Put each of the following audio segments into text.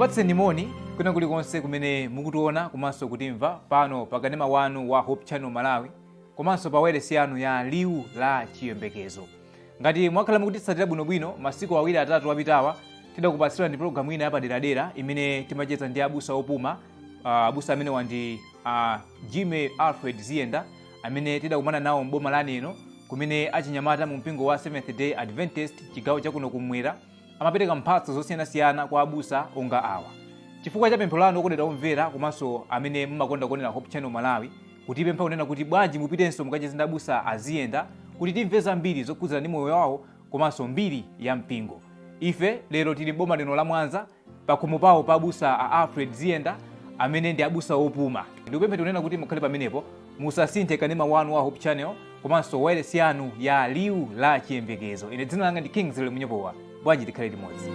Ndikupatseni moni kwina kulikonse kumene mukutiona komanso kutimva pano pa kanema wanu wa Hope Channel Malawi komanso pa wailesi yanu ya Liwu la Chiyembekezo. Ngati mwakhala mukutitsatira bwinobwino, masiku 2 3 apitawa tidakupatsirani pulogalamu ina yapaderadera imene timacheza ndi abusa opuma. Abusa amenewa ndi Jimmy Alfred Ziyenda amene tidakumana nawo m'boma la Neno kumene achinyamata mu mpingo wa Seventh Day Adventist chigawo chakuno kumwera amapereka mphatso zosiyanasiyana kwa abusa onga awa. Chifukwa cha pempho lanu okondedwa omvera komanso amene mumakonda kuonera Hope Channel Malawi, kutipempha kunena kuti bwanji mupitenso mukacheze ndi abusa a Ziyenda kuti timve zambiri zokhudzana ndi moyo wawo komanso mbiri ya mpingo. Ife lero tili m'boma lino la Mwanza pakhomo pawo pa abusa a Alfred Ziyenda amene ndi abusa opuma. Ndikupempheni kunena kuti mukhale pamenepo, musasinthe kanema wanu wa Hope Channel komanso wailesi yanu ya Liwu la Chiyembekezo. Ine dzina langa ndi Kingsley Munyepowa. Bwanji tikhale limodzi.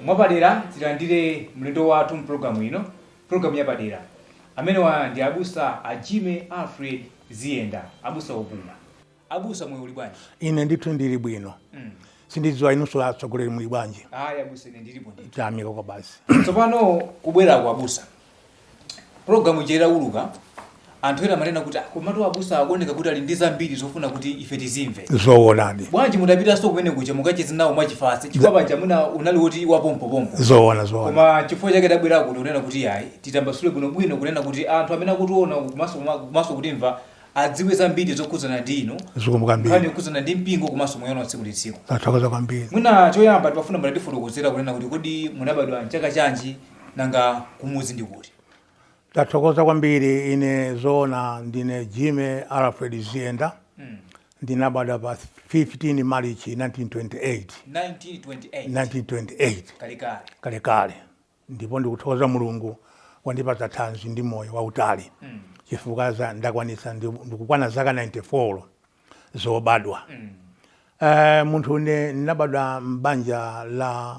Mwapadera tilandire mlendo wathu mpulogalamu ino, pulogalamu yapadera. Amenewa ndi abusa a Jimmy Alfred Ziyenda, abusa opuma. Abusa, moyo uli bwanji? Ine ndithu ndili bwino. Sindidziwa inunso atsogoleri muli bwanji? Ayi abusa, ine ndilipo ndithu. Tayamika kwa basi. Tsopano kubwerako abusa, pulogalamu ija itauluka, anthu ena amanena kuti, "Ah, komatu abusa akuoneka kuti ali ndi zambiri zofuna kuti ife tizimve. Zoonadi. Bwanji mutapitanso kumene kuja mukacheze nawo mwachifatse, chifukwa paja mwina unali woti wapompopompo." Zoona, zoona. Koma chifukwa chake tabwera kuno kunena kuti ayi, titambasule bwinobwino kunena kuti anthu amene akutiona komanso kutimva adziwe zambiri zokhudzana ndi inu, Zikomo kwambiri. nkhani yokhudzana ndi mpingo komanso moyo wanu wa tsiku ndi tsiku. Tathokoza kwambiri. Mwina choyamba timafuna mutatifotokozera kunena kuti kodi munabadwa mchaka chanji, nanga kumudzi ndi kuti? Tathokoza kwambiri. Ine zoona ndine Jimmy Alfred Ziyenda. Ndinabadwa pa 15 Marichi 1928. 1928. 1928. Kalekale. Kalekale. Ndipo ndikuthokoza Mulungu wandipatsa thanzi ndi moyo wautali chifukwa ndakwanitsa ndikukwana zaka 94 zobadwa. Munthu ine ndinabadwa m'banja la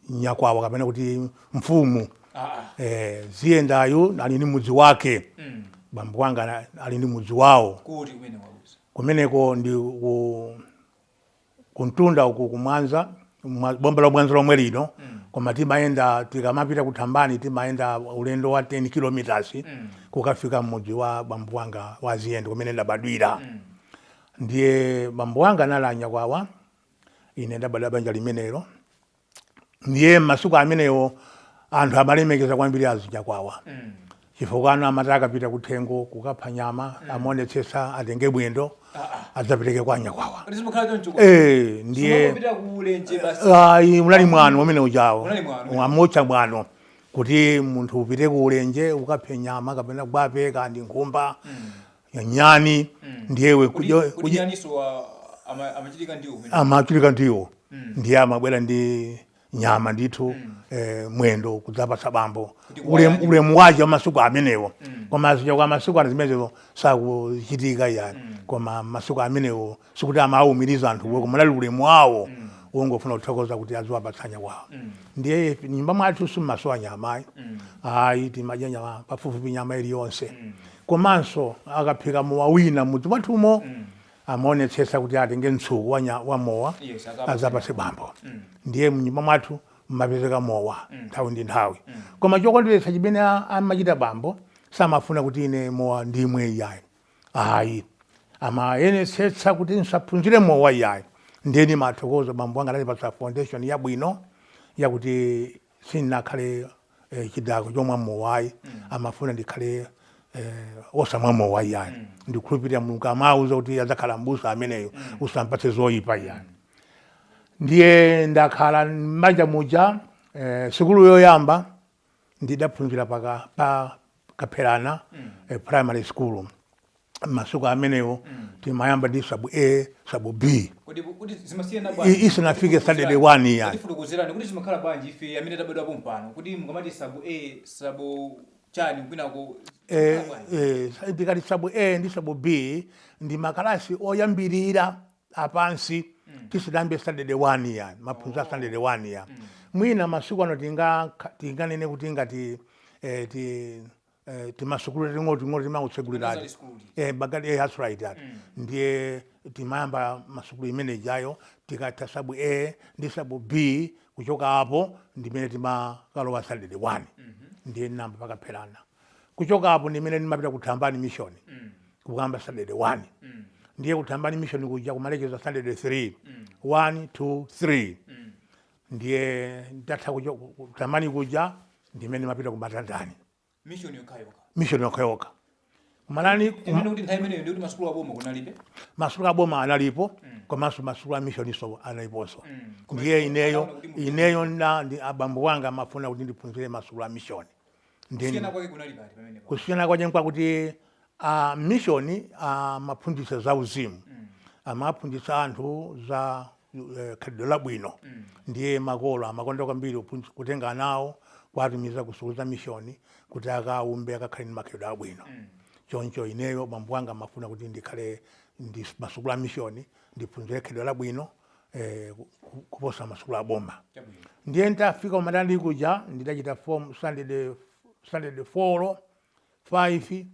nyakwawa kapena kuti mfumu. Ziyendayu ali ndi mudzi wake. Bambo wanga ali ndi mudzi wawo. Kuti kumene wabusa? Kumeneko ndi kuntunda uku kumwanza, boma la Mwanza lomwe lino. Koma timayenda tikamapita ku Thambani, timayenda ulendo wa 10 kilometers kukafika mudzi wa bambo wanga wa Ziyenda kumene ndabadwira. Ndiye bambo wanga anali anyakwawa, ine ndabadwa banja limenelo. Ndiye masiku amenewo anthu amalemekeza kwambiri azinyakwawa chifukwa ano amati akapita kuthengo kukapha nyama amaonetsetsa atenge mwendo adzapereke kwa anyakwawa. Kodi zimakhala choncho? Ndiye Sumangopita ku Ulenje basi. Ayi, unali mwano umene ujawo. Unali mwano. Amotcha mwano kuti munthu upite ku Ulenje ukaphe nyama kapena gwape kandi nkhumba, nyani, ndiye we Kuti nyaniso amachitika ndiwo kumene? Amachitika ndiwo. Ndiye amabwera ndi nyama ndithu, mwendo kudzapatsa bambo. Kuti kuwayani. Ulemu wache masiku amenewo. Koma zija kwa masiku ano zimenezo sakuchitika yani. Koma masiku amenewo sikuti amawumiriza anthu, koma unali ulemu wawo wongofuna kuthokoza kuti aziwapatsa nyakwawa. Ndiye ife nyumba mwathu simumasowa nyama ayi. Ayi, timadya nyama pafupifupi nyama iliyonse. Komanso akaphika mowa wina mudzi mwathumo, amaonetsetsa kuti atenge mtsuko wa mowa Yes, akapatse. adzapatse bambo. Ndiye mnyumba mwathu mmapezeka mowa nthawi ndi nthawi. Koma chokondweretsa chimene amachita bambo, samafuna kuti ine mowa ndimwe iyayi. Ayi, amayenetsetsa kuti nsaphunzire mowa iyayi. Ndiye ndimathokoza bambo wanga anandipatsa foundation yabwino yakuti sindinakhale chidakwa chomwa mowa ayi. Amafuna ndikhale osamwa mowa iyayi. Ndikukhulupirira Mulungu amauza kuti adzakhala mbusa ameneyo, usampatse zoyipa iyayi. Ndiye ndakhala m'banja muja. Sukulu yoyamba ndidaphunzira pa Kapherana primary school. Masiku amenewo timayamba ndi sub A, sub B. Kodi zimasiyana bwanji? Isanafike standard 1 ya. Tifotokozerani kuti zimakhala bwanji ife amene tabadwapo mpano, kuti mukamati sub A, sub chani kwinako, zimakhala bwanji? Ndikati sub A ndi sub B ndi makalasi oyambirira apansi tisanayambe standard 1 ya, maphunziro a standard 1 ya. Mwina masiku ano tinganene kuti ngati ti Timasukulu ting'ono timangotsegulirati. Nursery school. Bagati, that's right, that. Ndiye timayamba masukulu imene ijayo tikatha sub A ndi sub B. Kuchoka apo ndimene timakalowa standard 1. Ndiye namba pakapherana. Kuchoka apo ndimene ndimapita ku Thambani Mission kukamba standard 1. Ndiye ku Thambani Mission kuja kumalekeza standard 3, 1, 2, 3. Ndiye ndatha ku Thambani kuja ndimene ndimapita ku Matandani. Mission yokhayokha? Mission yokhayokha kumalani. Imene kuti nthawi imeneyo ndikuti masukulu aboma kunalibe? Masukulu aboma analipo, komanso masukulu a missioninso analiponso. Ndiye ineyo Anaona kuti ineyo na ndi abambo wanga amafuna kuti ndiphunzire masukulu a mission. Ndiye Kusiyana kwake kunali pati pamene? Kusiyana kwake nkwakuti mission amaphunzitsa za uzimu, amaphunzitsa anthu za khalidwe labwino. Ndiye makolo amakonda kwambiri kutenga anawo kuwatumiza ku sukulu za mission kuti akaumbe, akakhale ndi makhalidwe abwino. Choncho ineyo bambo wanga amafuna kuti ndikhale ndi masukulu a mission, ndiphunzire khalidwe labwino kuposa masukulu aboma. Ndiye nditafika kumatandi kuja ndidachita form standard 4, 5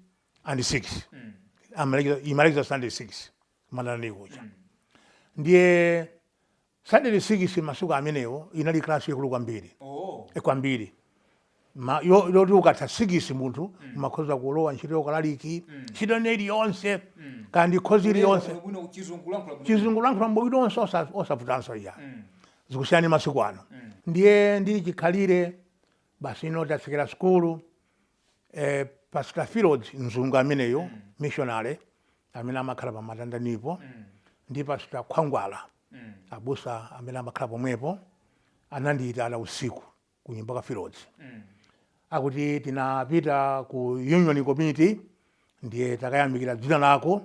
and 6. Imalekeza standard 6 kumatandi kuja. Ndiye standard 6 masiku amenewo inali klasi ikulu kwambiri. Kwambiri. Yoti ukatha 6 munthu umakhoza kulowa ntchito yokalaliki, ntchito ine iliyonse, kandi khozi iliyonse. Bwino, chizungu lankhula bwino. Chizungu lankhula bwinonso, osavutanso iya. Zikusiyana masiku ano. Ndiye ndili chikhalire basi ino tatsekera sukulu, Pastor Fields, mzungu ameneyo, missionary amene amakhala pa Matandanipo, ndi Pastor Khwangwala, abusa amene amakhala pomwepo, anandiyitana usiku ku nyumba kwa Fields. Akuti tinapita ku union committee, ndiye takayamikira dzina lako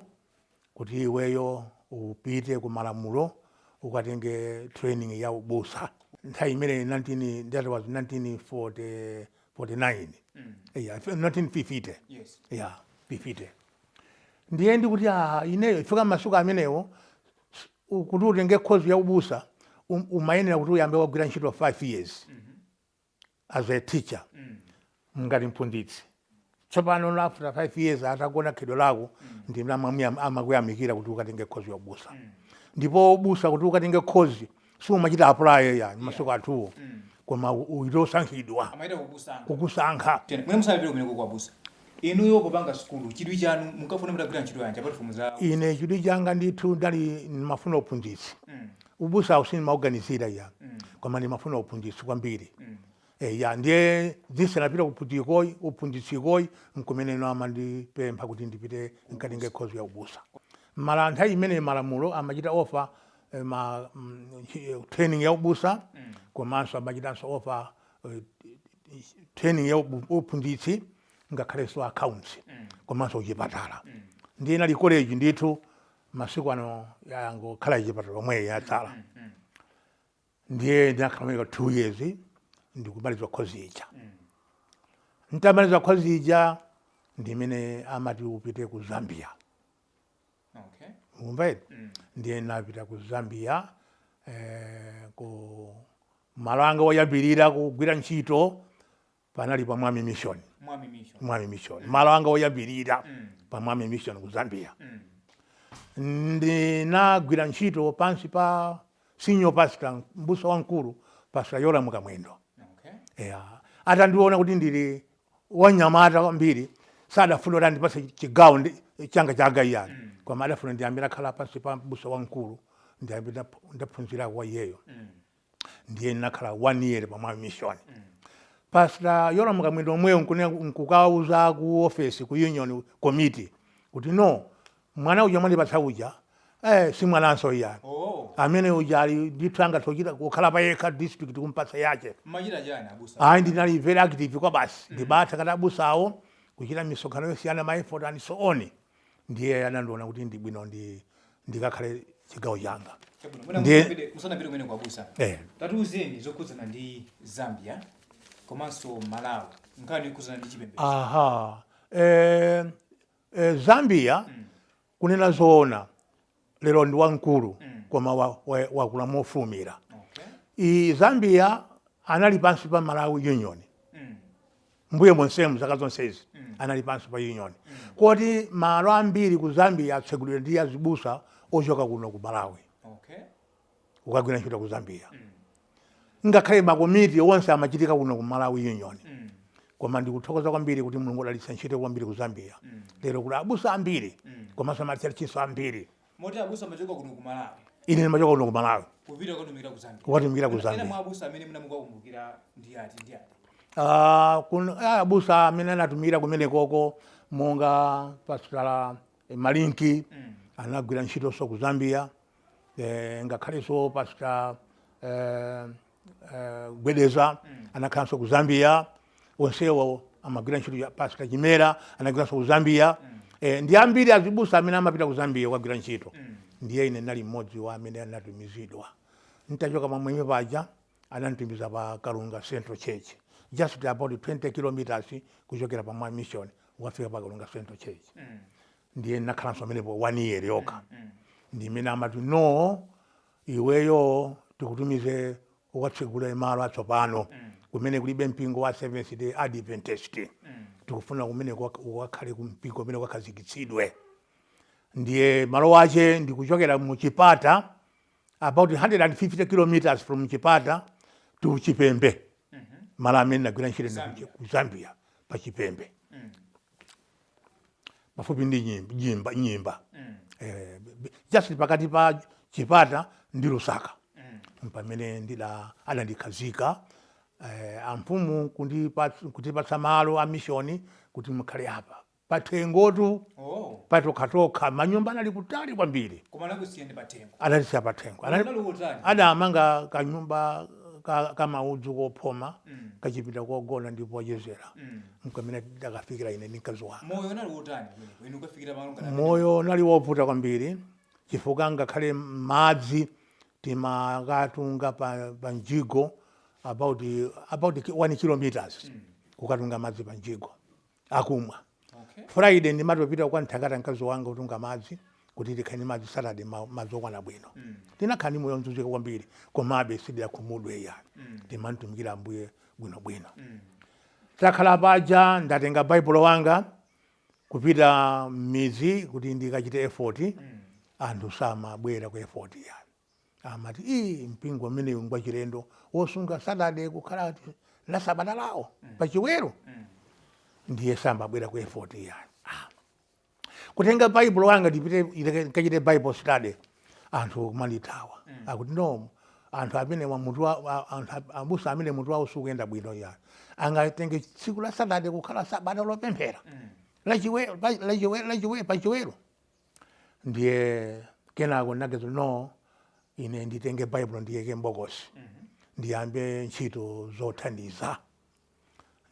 kuti iweyo upite ku Malamulo ukatenge training ya ubusa. Nthawi imene 19, that was 1949, yeah, 1950. Yeah, 50. Ndiye ndikuti ineyo ifika masiku amenewo kuti utenge khozi ya ubusa umayenera kuti uyambe wagwira ntchito 5 years as a teacher, ngati mphunzitsi. Tsopano after 5 years atakuona khalidwe lako, ndi amakuyamikira kuti ukatenge khozi ya ubusa. Ndipo ubusa kuti ukatenge khozi siumachita apply ya masiku athuwo, koma uite osankhidwa. Amaita kukusankha. Kukusankha. Tena mwene musanapite kumene kuabusa, inuyo popanga sukulu chidwi chanu munkafuna mutagwira ntchito yanji apart from za Ine chidwi changa ndithu ndali ndimafuna uphunzitsi. Ubusa sindimauganizira ya, koma ndimafuna uphunzitsi kwambiri. Ya, ndiye ndisanapita kuphunzikoyi uphunzitsikoyi nkumene amandipempha kuti ndipite nkatenge khozi ya ubusa. Mala nthawi imene Malamulo amachita offer training ya ubusa, komanso amachitanso offer training ya uphunzitsi, ngakhalenso accounts, komanso kuchipatala. Ndiye inali college ndithu. Masiku ano yangokhala chipatala pomwe yatsala. Ndiye ndinakhala 2 years ndikumaliza khozi ija. Ntamaliza khozi ija ndimene amati upite ku Zambia. Umva eti? Ndiye napita ku Zambia, ku malo anga oyambirira kugwira ntchito panali pa Mwami Mission. Mwami Mission. Mwami Mission, malo anga oyambirira pa Mwami Mission ku Zambia. Ndinagwira ntchito pansi pa senior pastor, mbusa wamkulu, Pastor Yoram Kamwendo. Yeah. Atandiona kuti ndili wanyamata kwambiri, sadafuna kuti andipase chigawo changa changa iyani, koma adafuna ndiyambira khala pansi pa mbusa wamkulu, ndiyambe ndaphunzira kwa iyeyo. Ndiye ndinakhala one year pa Mwami Mission. Pastor Yoram Kamwendo omweyo nkukauza ku office, ku union committee, kuti no, mwana uja mwandipatsa uja, si mwananso iyani. Amene uja ali ndithu angathe kukhala pa yekha, district kumpatsa yache. Machita chani abusa? Ayi, ndinali very active kwa basi. Ndibatha kati abusawo kuchita misonkhano yosiyana, ma effort and so on. Ndiye anandiona kuti ndi bwino ndi ndikakhale chigawo changa. Chabwino. Mwina musanapite kumene kuabusa, tatiuzeni zokhudzana ndi Zambia komanso Malawi, nkhani yokhudzana ndi chipembedzo. Aha, Zambia, kunena zoona, lero ndi wamkulu, koma wakula mofulumira. I Zambia anali pansi pa Malawi Union mbuye monsemu zaka zonsezi. Anali pansi pa union. Koti malo ambiri ku Zambia atsegulidwa ndi azibusa ochoka kuno ku Malawi kukagwira ntchito ku Zambia. Ngakhale makomiti onse amachitika kuno ku Malawi Union. Koma ndikuthokoza kwambiri kuti Mulungu adalitsa ntchito kwambiri ku Zambia. Lero kuli abusa ambiri komanso matchalitchinso ambiri. Moti abusa amachoka kuno ku Malawi? Ine ndimachoka kuno ku Malawi kupita kukatumikira ku Zambia. Kukatumikira ku Ena Zambia. mwa abusa amene munamukakumbukira ndi ati ndi ati? Abusa amene anatumikira kumenekoko monga Pastor Malinki anagwira ntchitonso ku Zambia, ngakhalenso Pastor Gwedeza anakhalanso ku Zambia. Onsewo amagwira ntchito ya Pastor Chimera anagwiranso ku Zambia. Ndi ambiri azibusa amene amapita ku Zambia kukagwira ntchito. Ndiye ine ndinali mmodzi wa amene anatumizidwa. Ntachoka pa Mwenye paja, ananditumiza pa Kalunga Central Church, just about 20 kilometers kuchokera pa Mwami Mission ukafika pa Kalunga Central Church. Ndiye ndinakhalanso pamenepo one year yokha. Ndimene amati, "No, iweyo tikutumize ukatsegule malo atsopano kumene kulibe mpingo wa Seventh Day Adventist. Tikufuna kumene ukakhale kumpingo umene ukakhazikitsidwe." Ndiye malo ache ndikuchokera mu Chipata, about 150 kilometers from Chipata to Chipembe. Malo amene ndagwira ntchito ndi Zambia. Ku Zambia, pa Chipembe, pafupi ndi Nyimba, just pakati pa Chipata ndi Lusaka, pamene ndida anandikhazika amfumu kutipatsa malo a mishoni kuti mukhale apa pathengotu. Patokhatokha, manyumba anali kutali kwambiri. Koma anakusiyani pathengo? Anatisiya pathengo. Unali wotani? Adamanga kanyumba kamaudzu kophoma, kachipinda kogona ndipo pochezera, nkamene ndakafikira ine ndi mkazi wanga. Moyo unali wotani kumeneko inu ukafikira malo ngati amene? Moyo unali wovuta kwambiri, chifukwa ngakhale madzi timakatunga pa mjigo, about 1 kilometers kukatunga madzi pa mjigo akumwa. Friday ndimatopita kwa nthakata mkazi wanga kutunga madzi kuti tikhale ndi madzi Saturday, madzi okwana bwino. Tinakhala ndi moyo wozunzika kwambiri, komabe sitidakhumudwe iya. Timantumikira Ambuye bwinobwino. Takhala paja, ndatenga Baibulo wanga kupita m'midzi kuti ndikachite effort. Anthu samabwera ku effort ya. Amati, "Ii, mpingo umenewu ngwachilendo, wosunga Saturday kukhala la sabata lawo pachiwero." Ndiye samabwera ku effort ya. Kutenga Baibulo wanga ndipite ndikachite Bible study, anthu kumandithawa. Akuti, "No, anthu amene wa mutu anthu abusa amene mutu wawo sukuyenda bwino ya, angatenge tsiku la Saturday kukhala sabata lopemphera lachiwero pachiwero?" Ndiye kenako ndinaganiza, "No, ine nditenge Baibulo ndiyeke mbokosi, ndiyambe ntchito zothandiza."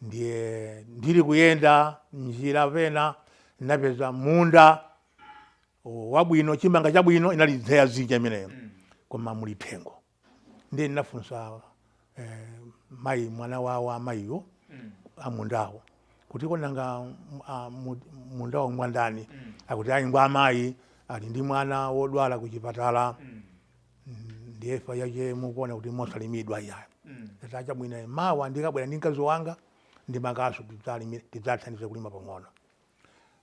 Ndiye ndili kuyenda njira pena ndinapeza munda wabwino, chimanga chabwino, inali dzeya zinja imeneyo, koma muli thengo. Ndiye ndinafunsa mayi, mwana wawo amayiyo amundawo, kuti konanga mundawo ngwandani? Akuti, "Ayi, ngwa amayi, ali ndi mwana wodwala ku chipatala. Ndiye fa yache mukuona kuti mosalimidwa iyayo." Tatacha bwino, mawa ndikabwera ndi mkazi wanga ndi makasu, tidzathandize kulima pang'ono.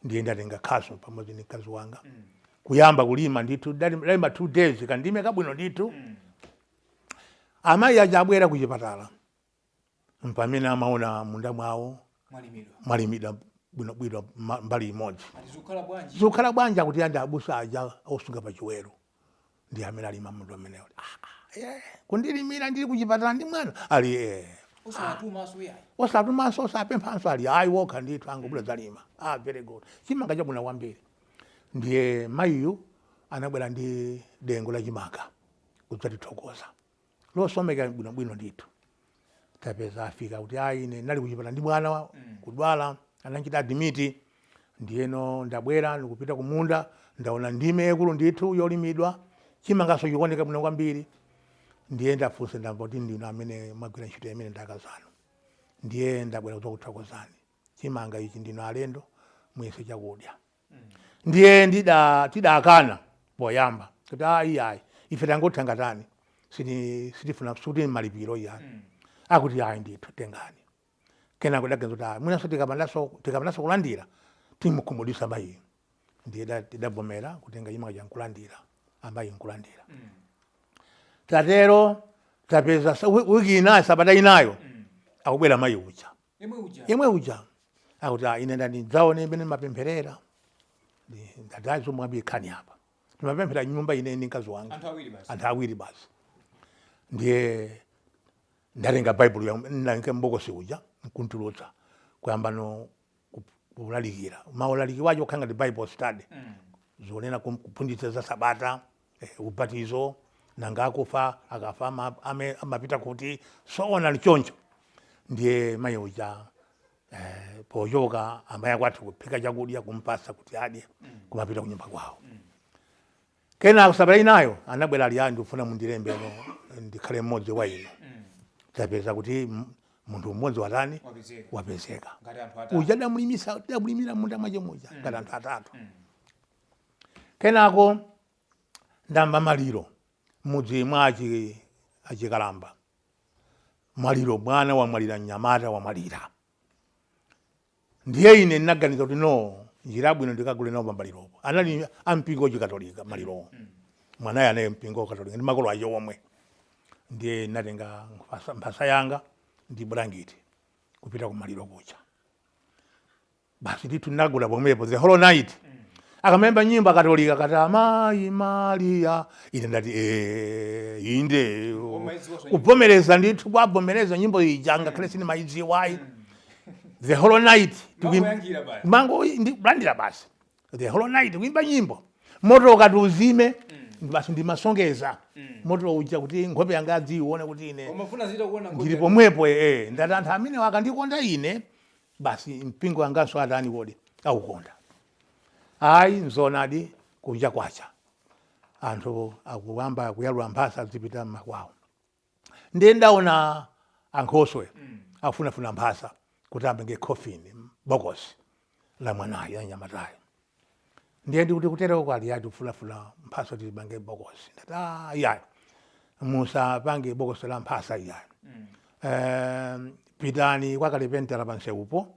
Ndiye ndatenga khasu pamodzi ndi mkazi wanga kuyamba kulima ndithu. Dalima 2 days, kandime kabwino ndithu. Amayi aja abwera ku chipatala, mpamene amaona munda mwawo mwalimidwa. Mwalimidwa bwinobwino mbali imodzi. Ati, "Zikukhala bwanji?" "Zikukhala bwanji?" Akuti, "Andi abusa aja osunga pachiwero ndi amene alima munda umenewo." "Ah, ah, kundilimira ndili kuchipatala ndi mwana?" Ali. Osawatumaso yayi? Osatumanso, osapemphanso. Ali, "Ayi, wokha ndithu angobwera dzalima." "Ah, very good, chimanga chabwino kwambiri." Ndiye mayiyu anabwera ndi dengo la chimanga kudzatithokoza, losomeka bwinobwino ndithu. Tapeza afika kuti, "Ayi, ine ndinali kuchipatala ndi mwana kudwala, anachita admit. Ndiyeno ndabwera ndikupita kumunda, ndaona ndime yakulu ndithu yolimidwa, chimangaso chikuoneka bwino kwambiri. Ndiye ndafunsa, ndamva kuti ndinu amene mwagwira ntchito imene ndakazanu. Ndiye ndabwera kudzakuthokozani. Chimanga ichi, ndinu alendo, muyese chakudya." Ndiye tidakana poyamba kuti, "Ayi, ayi, ife tangothangatani, sitifuna suti malipiro iyayi." Akuti, "Ayi ndithu, tengani." Kenako daganiza kuti, "Ah, mwinanso tikapandanso kulandira timukhumudwitsa mayiyo." Ndiye tidavomera kutenga chimanga cha nkulandira, amayi nkulandira. Tatero tapeza wiki inayo, sabata inayo, akubwera mayi uja. Yemwe uja. Yemwe uja akuti, "Ah, ine ndati ndidzaone imene mapempherera." Ndati, "Zomwe khani apa, timapemphera nyumba ine ndi mkazi wanga." Anthu awiri basi. Anthu awiri basi. Ndiye ndatenga Baibulo nanke mbokosi uja nkuntulutsa, kuyamba no kulalikira. Maulaliki wacho okhala ngati Bible study, zonena kuphunzitsa za sabata, ubatizo, nanga akufa akafa amapita kuti, so on and choncho. Ndiye mayi uja pochoka, amayi akwathu kuphika chakudya kumpasa kuti adye, kumapita kunyumba kwawo. Kenako sabata inayo anabwera ali, "Ndikufuna mundilembe no ndikhale mmodzi wa inu." Tapeza kuti munthu mmodzi watani? Wapezeka. Wapezeka. Ngati anthu atatu. Uja damulimisa, damulimira munda mwache muja ngati anthu atatu. Kenako ndamba maliro mudzi mwa achikalamba, maliro, mwana wamwalira, mnyamata wamwalira. Ndiye ine ndinaganiza kuti no, njira yabwino ndikagule nawo pamaliropo. Anali ampingo wachikatolika malirowo, mwanayo anaye mpingo wakatolika ndi makolo ache omwe. Ndiye ndinatenga mphasa yanga ndi bulangiti kupita kumaliro kuja. Basi ndithu ndinagula pomwepo. The whole night akamemba nyimbo akatolika kati "Amayi Mariya", ine ndati, "Eh, inde." Umayidziwa? Kuvomereza ndithu, kwavomereza nyimbo ija ngakhale sindimayidziwayi. The whole night Mangoyankhira basi. Mango ndi kulandira basi. The whole night kuimba nyimbo, moto ukati uzime, basi ndimasongeza moto uja kuti nkhope yanga adziione kuti ine Umafuna zita kuona nkhope. Ndili pomwepo. Ndati anthu amene akandikonda ine basi, mpingo wanganso atani kodi, aukonda. Ayi, nzoonadi, kuja kwacha, anthu akuyamba kuyalula mphasa azipita mmakwawo. Ndiye ndaona ankhoswe akufunafuna mphasa kuti apange coffin, bokosi la mwanayo, ya nyamatayo. Ndiye ndikuti kutereko ali yati kufunafuna mphasa kuti tipange bokosi. Ndati, "Ah, iyayi, musapange bokosi la mphasa iyayi. Pitani kwa kalipentera pansewupo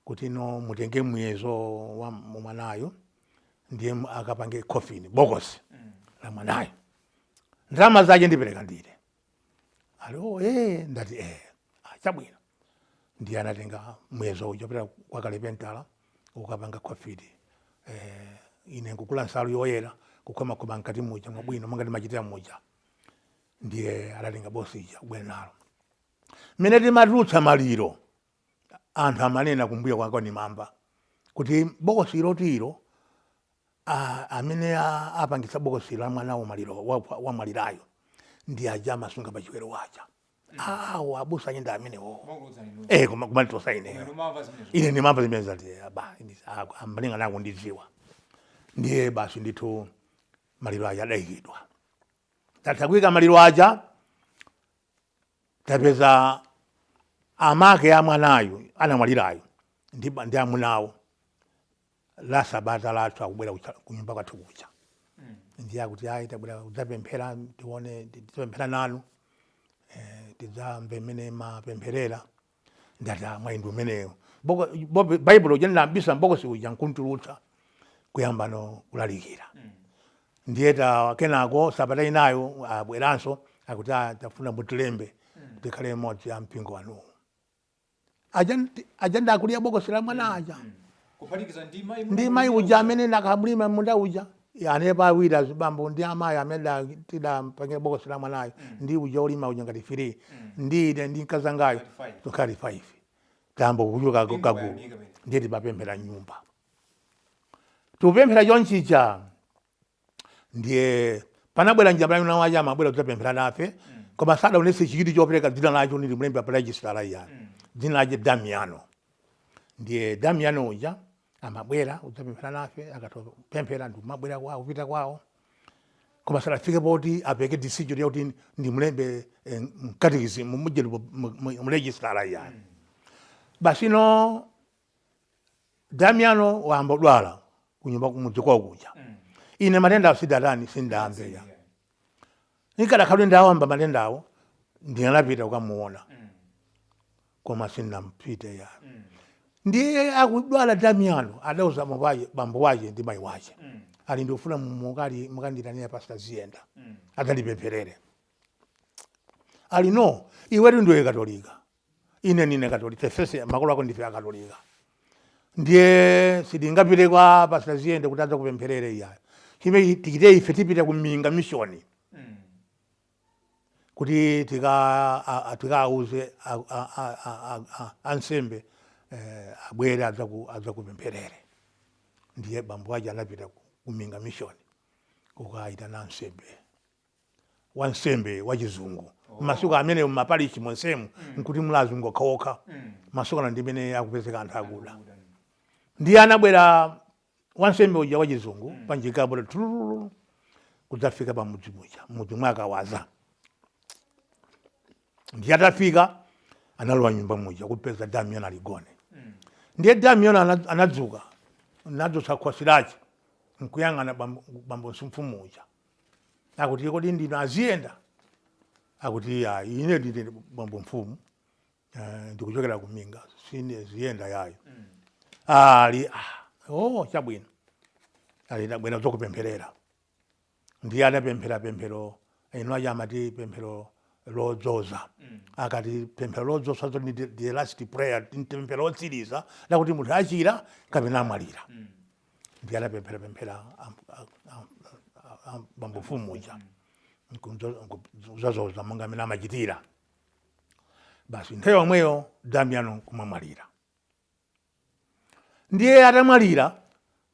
kuti no mutenge muyezo wa mwanayo, ndiye akapange coffin, bokosi la mwanayo. Ndalama zache ndipereka ndine." Ali, "Oh, Ndati, "Ah, chabwino." Ndiye anatenga muyezo uja pita kwa kalipentala ukapanga coffin. Ine nkukula nsalu yoyera kukhomakhoma mkati muja mwabwino monga ndimachitira muja. Ndiye adatenga bokosi ija kubwera nalo. Mmene timatulutsa maliro, anthu amanena kumbuyo kwako nimamva kuti bokosi ilotilo amene apangitsa bokosi la mwana wamaliro wamwalirayo ndi aja amasunga pachiwero waja, awo abusa anyenda amenewo. Kumakuwuzani inu. Eh, kumalitosa ineyo. Inu mumamva zimenezo. Ine ndimamva zimene zati amalinga nako ndidziwa. Ndiye basi ndithu maliro aja adayikidwa. Tatha kuyika maliro aja, tapeza amake a mwanayo anamwalirayo ndi amunawo la sabata lathu akubwera kunyumba kwathu kuja. Ndiye akuti, "Ayi, tabwera kudzapemphera, tione tidzapemphera nanu, tidzamve mmene mapempherera." Ndati, "Ah, mwayi ndi umeneyo." Baibulo uja ndinambisa mbokosi uja nkuntulutsa kuyamba no kulalikira. Ndiye ta kenako sabata inayo abweranso akuti, "Ah, tafuna mutilembe tikhale imodzi ya mpingo wanuwu." Aja aja ndakulira bokosi la mwana aja. Kuphatikiza ndi mayi. Ndi mayi uja amene nakamulima munda uja, anepo awiri, azibambo ndi amayi amene tidampangira bokosi la mwanayo, ndi uja olima uja ngati three, ndi ine ndi mkazangayo. Ngati five. Tukhali 5, tambo kuchuka Mpingo kagulu. wayamika pene. Ndiye timapemphera nyumba, tikupemphera chonchicha, ndiye panabwera mnyamata wina waja amabwera kudzapemphera nafe, koma sadaonetse chidwi chopereka dzina lacho ndili mlembi pa register iyani. Dzina lache Damiano. Ndiye Damiano uja amabwera kudzapemphera nafe, akatopemphera ndikumabwera kwawo, kupita kwawo, koma sadafike poti apeke decision yakuti ndimulembe mkatikisimu mujeni mu register iyani. Basi no Damiano wayamba kudwala kunyumba kumudzi kwawo kuja. Ine matenda awo sidatani, sindambe ya nikadakhala ndawamba matendawo ndinalapita kukamuona. Koma sindinampite ya. Ndiye akudwala Damiano, adauza bambo wache ndi mayi wache, ali, "Ndikufuna mukanditanira Pastor Ziyenda adzandipempherere." Ali, "No, iwetu ndiwe Katolika, ine nine Katolika, tefese makolo ako ndife Akatolika, ndiye sitingapite kwa Pastor Ziyenda kuti adzakupempherere iyayo. Chimene tichite ife, tipita kuminga Mission kuti tikauze ansembe abwere adzakupempherere." Ndiye bambo aja anapita kuminga Mission kukayitana ansembe, wansembe wachizungu. Masiku amene mumapalichi monsemu nkuti muli azungu okhaokha. Masiku ano ndimene akupezeka anthu akuda. Ndiye anabwera wansembe uja wachizungu panjikapo tululu kudzafika pamudzi muja, mudzi mwakawaza. Ndiye atafika analowa nyumba muja kupeza Damian aligone. Ndiye Damian anadzuka, nadzutsa khosi lace nkuyang'ana bambo mfumu uja, akuti, "Kodi ndinu Aziyenda?" Akuti, "Ya, ine ndine bambo mfumu, ndikuchokera kuminga, sine Ziyenda yayo." Ali, "Ah, oh, chabwino." Ali, "Ndabwera zokupempherera." Ndiye anapemphera pemphero ino aja amati pemphero lodzoza. Akati pemphero lodzoza zo ndi the last prayer, ndi pemphero lotsiriza lakuti munthu achira kapena amwalira. Ndiye anapemphera pemphera bambo mfumu uja nkuzozoza monga amene amachitira. Basi, nthawi yomweyo Damiano kumamwalira. Ndiye atamwalira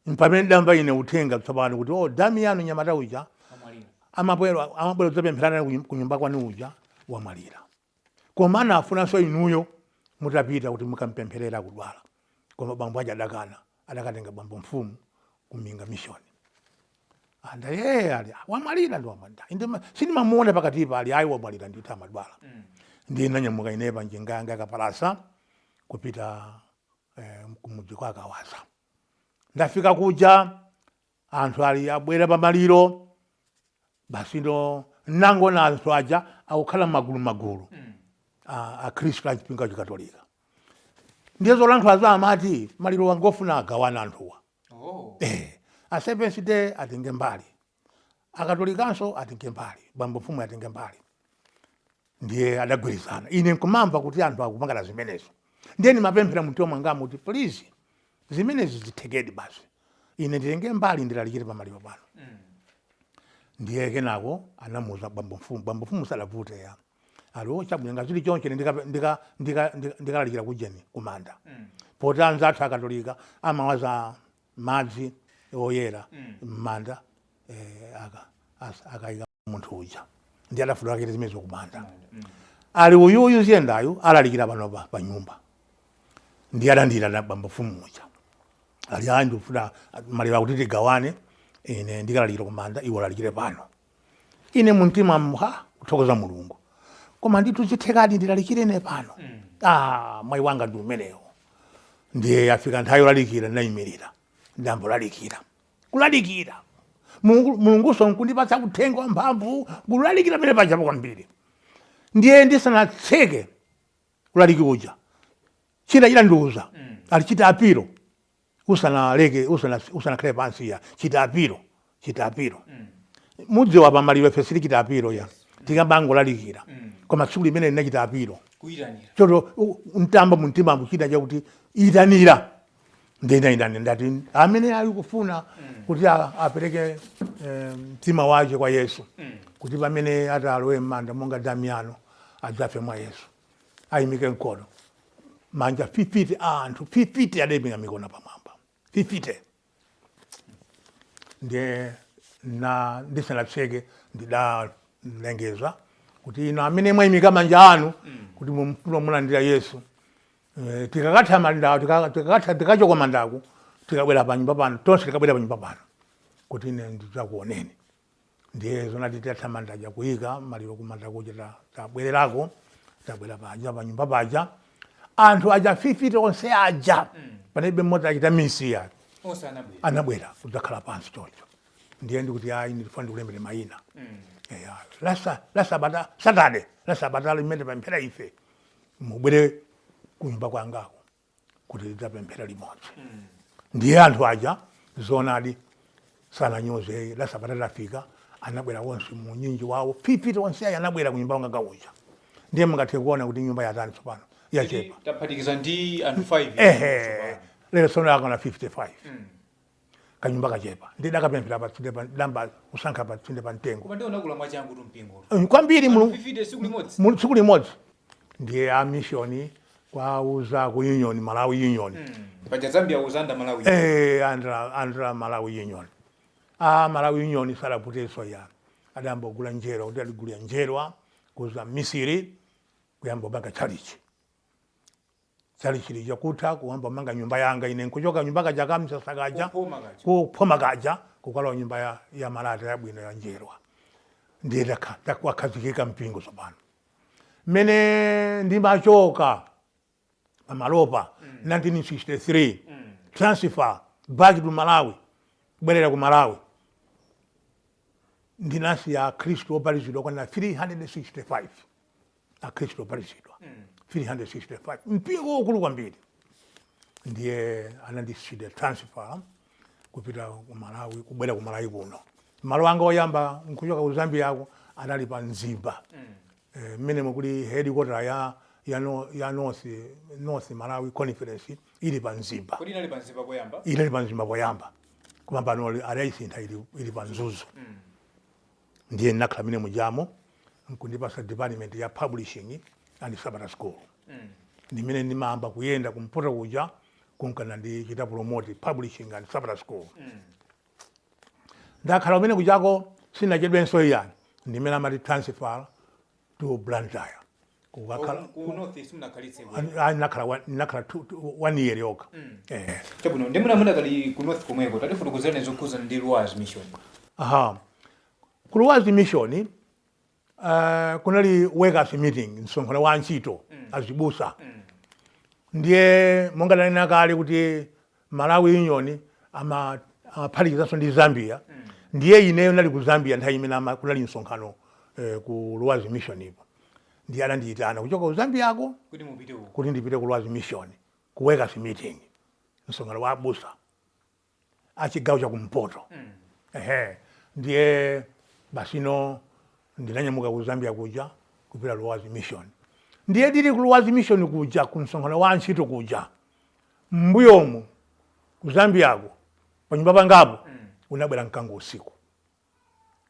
mpamene ndamva ine uthenga tsopano kuti, "Oh, Damiano nyamata uja Amwalira. amabwera kudzapempherana kunyumba kwanu uja wamwalira, koma anafunanso inuyo mutapita kuti mukampempherera, kudwala." Koma bambo aja adakana, adakatenga bambo mfumu kuminga Mission. Andaye ali, "Wamwalira?" "Ndi wamwalira. Sindimamuona pakatipa." Ali, "Ayi, wamwalira ndithu, amadwala." Ndiye nanyamuka ine pa njinga yanga yakapalasa kupita kumudzi kwa Kawaza. Ndafika kuja, anthu ali abwera pamaliro. Basi, ndo nangona anthu aja akukhala magulu magulu, akhristu achipingo chikatolika. Ndiye zolankhula za amati maliro wangofuna agawana anthuwa. A Seventh Day atenge mbali, Akatolikanso atenge mbali, bambo mfumu atenge mbali. Ndiye adagwirizana. Ine nkumamva kuti anthu akupangana zimenezo, ndiye ndimapemphera mumtima mwangamu kuti, "Please, zimenezi zithekedi, basi ine nditenge mbali, ndilalikire pamaliro pano." Ndiye kenako anamuuza bambo mfumu. Bambo mfumu sadavute ya, ali, "Oh, chabwino, ngazili choncho, ine ndikalalikira kujeni kumanda, poti anzathu Akatolika amawaza madzi oyera m'manda akayika munthu uja." Ndi adafuna akachita zimenezo kumanda. Ali, "Uyuyu Ziyendayu alalikira pano pa nyumba." Ndi adandira bambo mfumu uja, ali, "Ayi, ndikufuna maliro akuti tigawane, ine ndikalalikira kumanda, iwe ulalikire pano." Ine mumtima mha kuthokoza Mulungu, koma ndithu zithekadi ndilalikire ine pano? Ah, mwayi wanga ndi umenewo. Ndiye afika nthawi yolalikira, ndinayimirira, ndambolalikira, kulalikira. Mulunguso nkundipatsa uthenga wamphamvu kulalikira pamene pajapo kwambiri. Ndiye ndisanatseke ulaliki uja, china chitandiuza, ali, "Chita apilo usanaleke, usanakhale pansi ya, chita apilo, chita apilo." Mudziwa pamaliro ife sitichita apilo ya, tikambangolalikira. Koma tsiku limene ndinachita apilo Kuyitanira. Choto mtamba mumtima muchita chakuti itanira. Ndinaitana, ndati, "Amene ali kufuna kuti apereke mtima wake kwa Yesu, kuti pamene atalowe m'manda monga Damiano adzafe mwa Yesu, ayimike mkono." Manja 50 a anthu 50 adayimika mikono pamwamba, 50. Ndiye na ndisanatseke ndidalengeza kuti, "Ino amene mwayimika manja anu kuti mumfuna mulandira Yesu, tikakatha manda, tikakatha, tikachoka mandaku, tikabwera pa nyumba pano tonse, tikabwera pa nyumba pano kuti ine ndidzakuoneni." Ndiye zonati titatha mandaja kuyika maliro kumanda kuja, tabwererako, tabwera paja pa nyumba paja, anthu aja 50 onse aja, panalibe mmodzi achita misiya. Onse anabwera. Anabwera kudzakhala pansi choncho. Ndiye ndikuti, "Ayi, ndifuna ndikulembere mayina." Eya, la sabata, Saturday, la sabata limene pamphera ife, mubwere. Kunyumba kwangako kuti tidzapemphera limodzi. Ndiye anthu aja zoonadi sananyoze. La Sabata lafika, anabwera onse munyinji wawo, 50 onse ayi anabwera kunyumba kwanga kuja. Ndiye mungathe kuona kuti nyumba yatani tsopano? Yachepa. Taphatikiza ndi anthu 5. Ehe, lero tsono akana 55. Kanyumba kachepa, ndidakapemphera patsinde pa damba, kusankha patsinde pa mtengo. Koma ndiye unakula mwachangu tu mpingo. Kwambiri Anthu 50 tsiku limodzi. Tsiku limodzi. Ndiye a mission kwauza ku union, Malawi Union. Paja Zambia was under Malawi. Eh, under Malawi Union. A Malawi Union sadaputenso ya, adayamba kugula njerwa, kuti aligulira njerwa kuza misiri, kuyamba kumanga chalichi. Chalichi lija kutha, kuyamba kumanga nyumba yanga. Ine nkuchoka nyumba kaja kamsasa kaja, Kuphoma kaja. Kuphoma kaja, kukalowa nyumba ya malata yabwino ya njerwa. Ndiye wakhazikika mpingo tsopano. Mmene ndimachoka pamalopa 1963, transfer back to Malawi, kubwerera ku Malawi, ndinasiya akhristu obatizidwa okwana 365. Akhristu obatizidwa 365, mpingo wokulu kwambiri. Ndiye anandisida transfer kupita ku Malawi, kubwera ku Malawi kuno. Malo anga oyamba nkuchoka ku Zambia ako anali pa Mzimba, mmene mukuli headquarter ya, no, ya North Malawi Conference ili pa Mzimba. Kodi inali pa Mzimba poyamba? Inali pa Mzimba poyamba, koma pano adayisintha, ili pa Mzuzu. Ndiye ndinakhala mene mujamo, nkundipasa department ya publishing and Sabbath school. Ndimene ndimayamba kuyenda kumpoto kuja, kunkana ndichita promote publishing and Sabbath school. Ndakhala kumene kujako, sinachedwenso iyani, ndimene amati transfer to Blantyre, kukakhala. Ku North simunakhalitse? Ah, ndinakhala one year yokha. Chabwino, ndi muna munakali ku North komweko, tatifotokozerani zokhuzana ndi Luazi Mission. Aha, ku Luazi Mission kunali workers meeting, msonkhano wa antchito, azibusa. Ndiye monga ndanena kale kuti Malawi Union amaphatikizanso ndi Zambia. Ndiye ineyo nali ku Zambia nthawi imene kunali msonkhano ku Luazi Mission ipo. Ndiye anandiyitana kuchoka ku Zambiako kuti mupite uko. Kuti ndipite ku Luazi Mission ku workers meeting, msonkhano wa abusa achigawo chakumpoto. Ehe, ndiye basino ndinanyamuka ku Zambia kuja kupita Luazi Mission. Ndiye ndili ku Luazi Mission kuja, ku msonkhano wa antchito kuja, mbuyomu ku Zambiako panyumba pangapo unabwera mkango usiku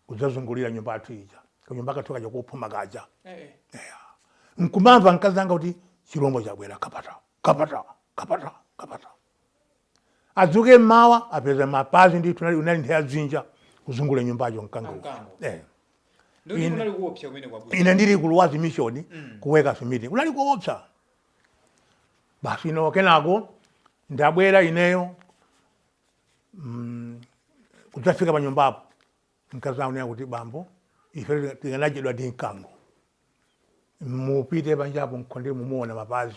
kudzazungulira nyumba yathu ija, kanyumba kathu kaja kophuma kaja. Nkumamva mkazi anga kuti chilombo chabwera, kapata kapata kapata kapata. Adzuke mmawa, apeza mapazi ndithu, unali nthawi ya dzinja, kuzungulira nyumbacho mkango. Mkango. Eh. Ndikuti kunali kuopsa kumene kwabusa. Ine ndili ku Luazi Mission ku workers meeting, kunali kuopsa. Basi ino kenako ndabwera ineyo kudzafika pa nyumbapo, mkazi aonera kuti, "Bambo, ife tikanachedwa ndi mkango. Mupite panjapo mkhonde, mumuona mapazi."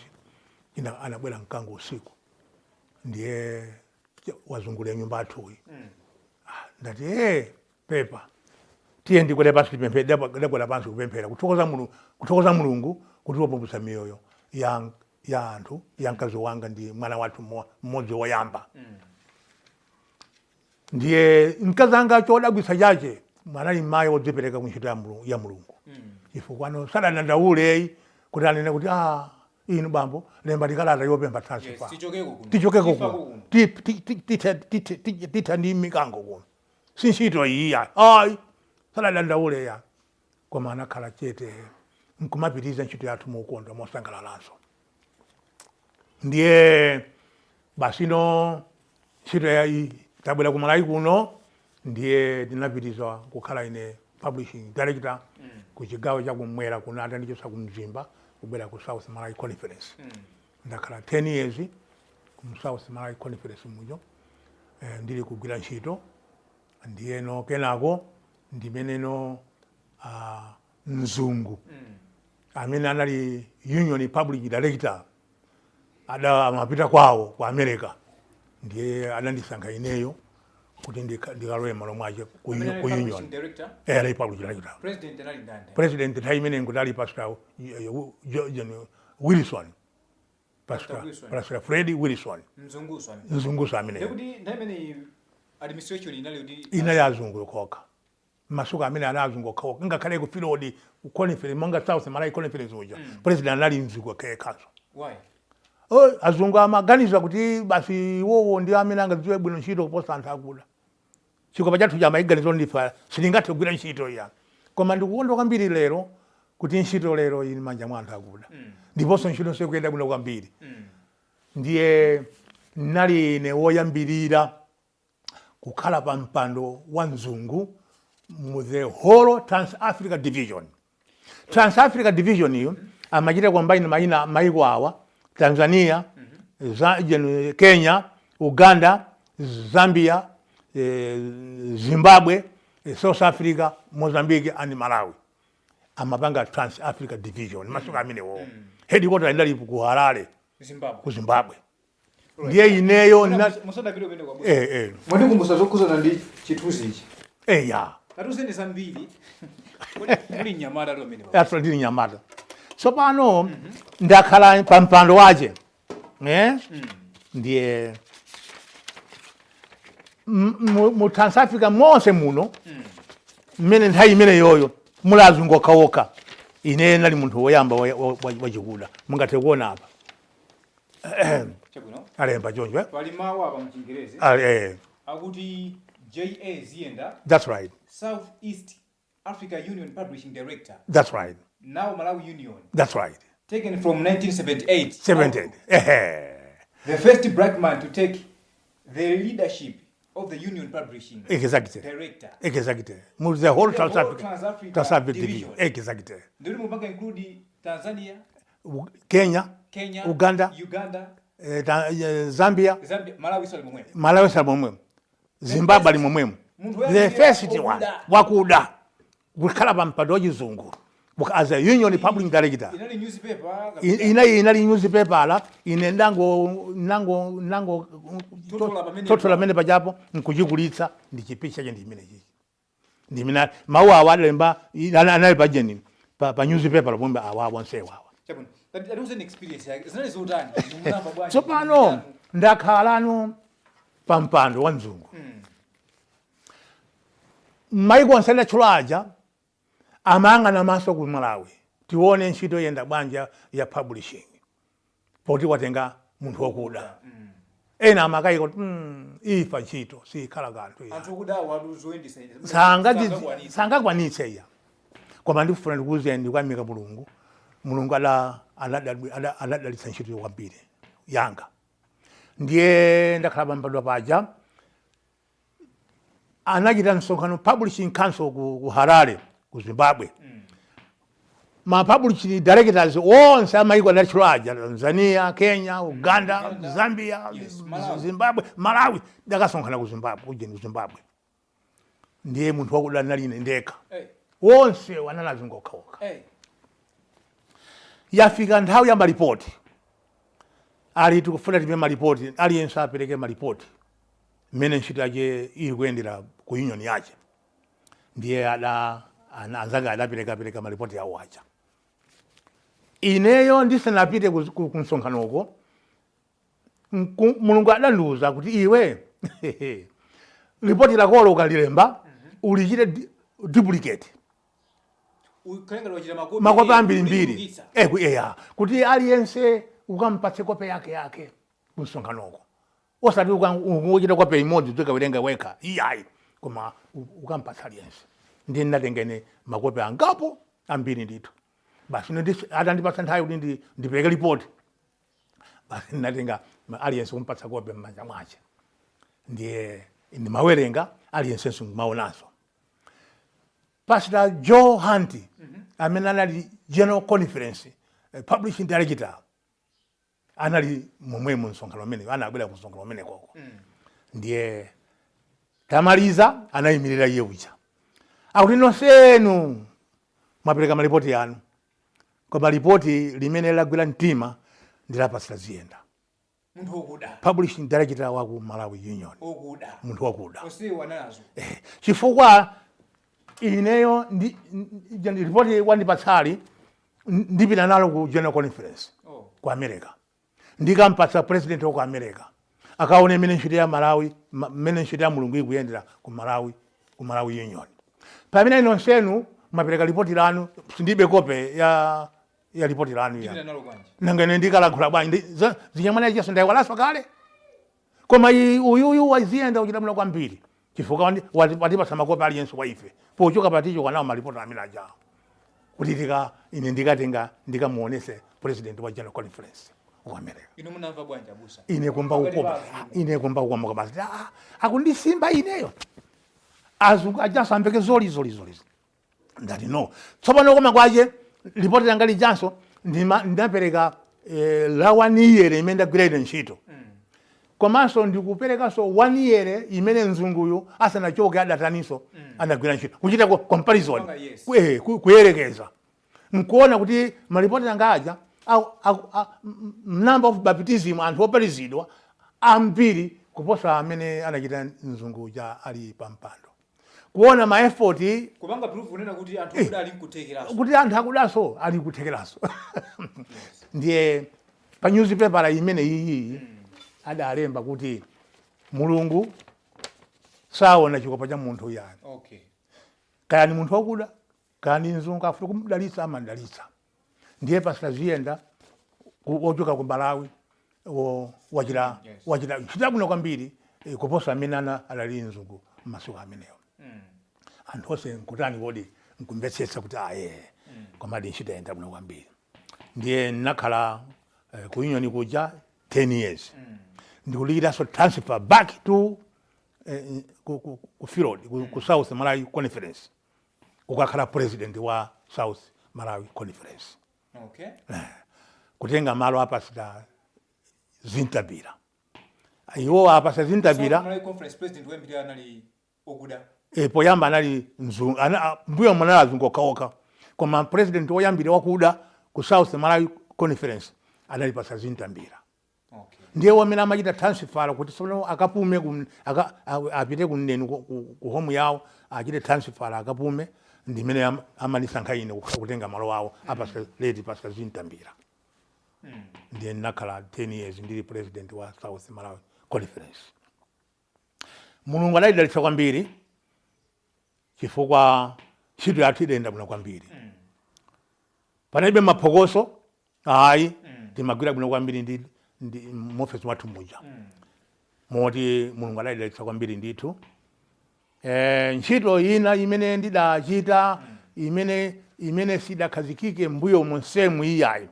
Ina anabwera mkango usiku, ndiye wazungulira nyumba athuyi. Ah, ndati, "Eh, pepa, tiye ndikwere pansi tipemphere." Ndakwera pansi kupemphera, kuthokoza Mulungu, kuthokoza Mulungu kuti wapulumutsa miyoyo ya anthu, ya mkazi wanga ndi mwana wathu mmodzi woyamba. Ndiye mkazi anga, chodabwitsa chache, anali mayi wodzipereka ku ntchito ya Mulungu, chifukwa ano sadadandaule kuti anene kuti, "Ah, inu bambo, lemba likalata yopempha transfer." Yes, tichokeko kuno. Tichokeko Tifako kuno. kuno. Titha ndi mikango kuno, si ntchito iyi. Ayi, sadadandaule ya, koma anakhala chete nkumapitiriza ntchito yathu mokondwa, mosangalalanso. Ndiye basino ntchito yayi, tabwera ku Malawi kuno, ndiye ndinapitiriza kukhala ine publishing director ku chigawo chakumwera kuno, atandichosa ku Mzimba kubwera ku South Malawi Conference. Ndakhala 10 years ku South Malawi Conference mujo, ndili kugwira ntchito. Ndiyeno kenako ndimeneno mzungu amene anali union public director ada amapita kwawo ku America, ndiye anandisankha ineyo kuti ndikalowe malo mwache Amene ku ali union. publishing director? Eh, ali public director. President anali ndani? President nthawi imene nkuti ali Pastor John Wilson. Pastor Wilson. Pastor Fred Wilson. Mzunguso amene. Mzunguso ameneyo. Ndekuti nthawi imeneyi administration inali kuti Inali azungu okhaokha. Masiku amene ana azungu okhaokha, ngakhale ku field, ku conference, monga South Malawi Conference uja, president anali mzungu yekhaso. Why? Oh, azungu amaganiza kuti basi iwowo ndi amene angadziwe bwino ntchito kuposa anthu akuda. Chikopa chathu cha maiganizo ndifa silingathe kugwira ntchito iya. Koma ndikukondwa kwambiri lero kuti ntchito lero ili manja mwa anthu akuda, ndiponso ntchito sikuyenda bwino kwambiri. Ndiye nali ine woyambirira kukhala pa mpando wa mzungu mu the whole Trans-Africa Division. Trans-Africa Division iyo amachita combine maina maiko awa: Tanzania, Kenya, Uganda, Zambia, Zimbabwe, South Africa, Mozambique and Malawi. Amapanga Trans-Africa Division masiku amenewo. Headquarter inali ku Harare. Zimbabwe. Ku Zimbabwe. Ndiye ineyo Musadapite umene kwa eh. Mwandikumbutsa zokhuzana ndi chithunzi ichi. Ya. Tatiuzeni zambiri. Kodi muli mnyamata ali amene pa? Aso ndili nyamata. Tsopano ndakhala pa mpando wache, eh? Ndiye mu Trans-Africa monse muno, mmene nthawi imene yoyo muli azungu okhaokha, ine nali munthu woyamba wachikuda. Mungathe kuona apa. Chabwino. Alemba choncho, eh? Pali mawu apa mchingerezi Eh. akuti J.A. Ziyenda, That's right. South East Africa Union Publishing Director, That's right. now Malawi Union, That's right. taken from 1978. 78, ehe. The first black man to take the leadership of the Union Publishing Director. Exactly, mu the whole The Trans whole Africa Trans-Africa Trans-Africa Division. Division, exactly. Ndikuti mupanga include Tanzania, Kenya, Kenya, Uganda, Uganda, Zambia, Zambia, Malawi sali momwemo. Malawi sali momwemo, Zimbabwe ali momwemo. Munthu The woyambirira first one okuda. wakuda kukhala pa mpando wachizungu as a union public director. Inali newspaper? Inali newspaper. Ine ndango Totola pamene. Totola pamene pajapo nkuchikulitsa ndi chipicha che ndi chimene chichi, ndimene mawu awa adalemba anali pajeni pa newspaper pomwe awa onsewa awa. Chabwino. Tatiuzeni experience yake. Zinali zotani? Munamba bwanji? Tsopano ndakhalano pa mpando wa mzungu. Maiko onse adatchula aja amayang'ana maso ku Malawi, tione ntchito yenda bwanja ya publishing poti watenga munthu wokuda. Ena amakayika kuti ifa ntchito sikhala kanthu iya. Anthu okudawo atu zoyendesa Sangakwanitse, sangakwanitse iya. Koma ndikufuna ndikuwuzeni, ndikuyamika Mulungu. Mulungu adadalitsa ntchito kwambiri yanga. Ndiye ndakhala pampando paja, anachita msonkhano Publishing Council ku Harare, ku Zimbabwe. Ma publishing directors onse amaiko adatchula aja, Tanzania, Kenya, Uganda, Uganda, Zambia, yes, Malawi. Zimbabwe, Malawi, dakasonkhana ku Zimbabwe, kujeni ku Zimbabwe. Ndiye munthu wakuda nali ine ndekha. Wonse wanali azungu okhaokha. Yafika nthawi ya malipoti, ali tikufuna tipe malipoti, aliyense apereke malipoti mmene ntchito yake ili kuyendera ku union yache. Ndiye ada anzanga adapereka pereka malipoti awo aja. Ineyo ndisanapite ku msonkhanoko, Mulungu adandiwuza kuti, "Iwe, lipoti lakolo ukalilemba ulichite duplicate." Ukhalenga wachita makopi. Makopi ambirimbiri. Kulichulukitsa. Eya, kuti aliyense ukampatse kope yake yake ku msonkhanoko, osati ungochita kope imodzi uzikawerenga wekha, iyayi, koma ukampatsa aliyense. Ndiye ndinatengene makope angapo, ambiri ndithu. Basi, atandipatsa nthawi kuti ndipereke ripoti, basi ndinatenga aliyense kumpatsa kope m'manja mwache. Ndiye ndimawerenga, aliyensenso ndimaonanso. Pastor Joe Hunt, amene anali General Conference publishing director, anali momwemo msonkhano umene anabwera ku msonkhano umene koko. Ndiye tamaliza, anayimirira iye uja akuti, "Nonsenu mwapereka malipoti yanu, koma lipoti limene lagwira mtima ndi la Pastor Ziyenda." Munthu wokuda. Publishing director wa ku Malawi Union. Okuda. Munthu wakuda. Onsewo analazo. Chifukwa ineyo ripoti wandipatsali ndipita nalo ku General Conference Oh. ku America. Ndikampatsa president wa ku America akaone mmene ntchito ya Malawi, mmene ntchito ya Mulungu ikuyendera ku Malawi, ku Malawi Union. Pamene nonsenu mwapereka ripoti lanu, sindibe kope ya ripoti lanu ya. Tipita nalo bwanji? Nanga ine ndikalankhula bwanji? Zinyamwana chiyaso ndayiwalanso kale. Koma uyuyu waziyenda uchita bwino kwambiri chifukwa watipatsa makope aliyense wa ife pochoka paticho kanawo malipoti amene ajawo kuti ine ndikatenga ndikamuonese president wa General Conference ku America. Inu munamva bwanji, abusa? Ine kumva Pakati kukoma. pa azungu. Ine kumva kukoma basi. Ah, akundisimba ineyo, azungu ajaso amveke zoli zoli zoli. Ndati no, tsopano koma kwache ripoti langa lijanso ndinapereka la one year imene ndagwira ine ntchito, komanso ndikuperekanso one year imene mzunguyu asanachoke adataninso anagwira ntchito, kuchita comparison. Kupanga, yes. Kuyerekeza nkuona kuti malipoti anga aja number of baptism, anthu obatizidwa ambiri kuposa amene anachita mzungu uja ali pampando, kuona ma effort Kupanga proof kunena kuti anthu akuda ali nkuthekeranso. Kuti anthu akudaso ali kuthekeranso. Ndiye pa newspaper imene iyi adalemba kuti Mulungu saona chikopa cha munthu yani, kaya ni munthu wakuda, kaya ni mzungu, afuna kumdalitsa amadalitsa. Ndiye Pastor Ziyenda wochoka ku Malawi wachita wachita ntchito yabwino kwambiri kuposa amene adali mzungu m'masiku amenewo. Anthu onse nkutani kodi, nkumvetsetsa kuti aye, komadi ntchito yayenda bwino kwambiri. Ndiye ndinakhala ku union kuja 10 years, ndikulikiranso transfer back to ku field, ku South Malawi Conference, kukakhala president wa South Malawi Conference, kutenga malo a Pastor Zintabira. Iwo a Pastor South Zintabira. Malawi Conference president woyambirira anali okuda? Poyamba anali mzungu, mbuyo munali azungu okhaokha, koma president woyambira wakuda ku South Malawi Conference anali Pastor Zintambira. Ndiye wamene amachita transfer kuti sono akapume apite kunenu ku home yawo, achite transfer akapume, ndimene amanisankha ine kutenga malo awo a Pastor, late Pastor Zintambira. Ndiye ndinakhala 10 years ndili president wa South Malawi Conference. Mulungu adalidalitsa kwambiri chifukwa ntchito yathu idayenda bwino kwambiri. Panalibe maphokoso ayi. Timagwira bwino kwambiri ndi muofesi mwathu muja, moti Mulungu adalidalitsa kwambiri ndithu. Ntchito ina imene ndidachita imene sidakhazikike mbuyo monsemu iyayi,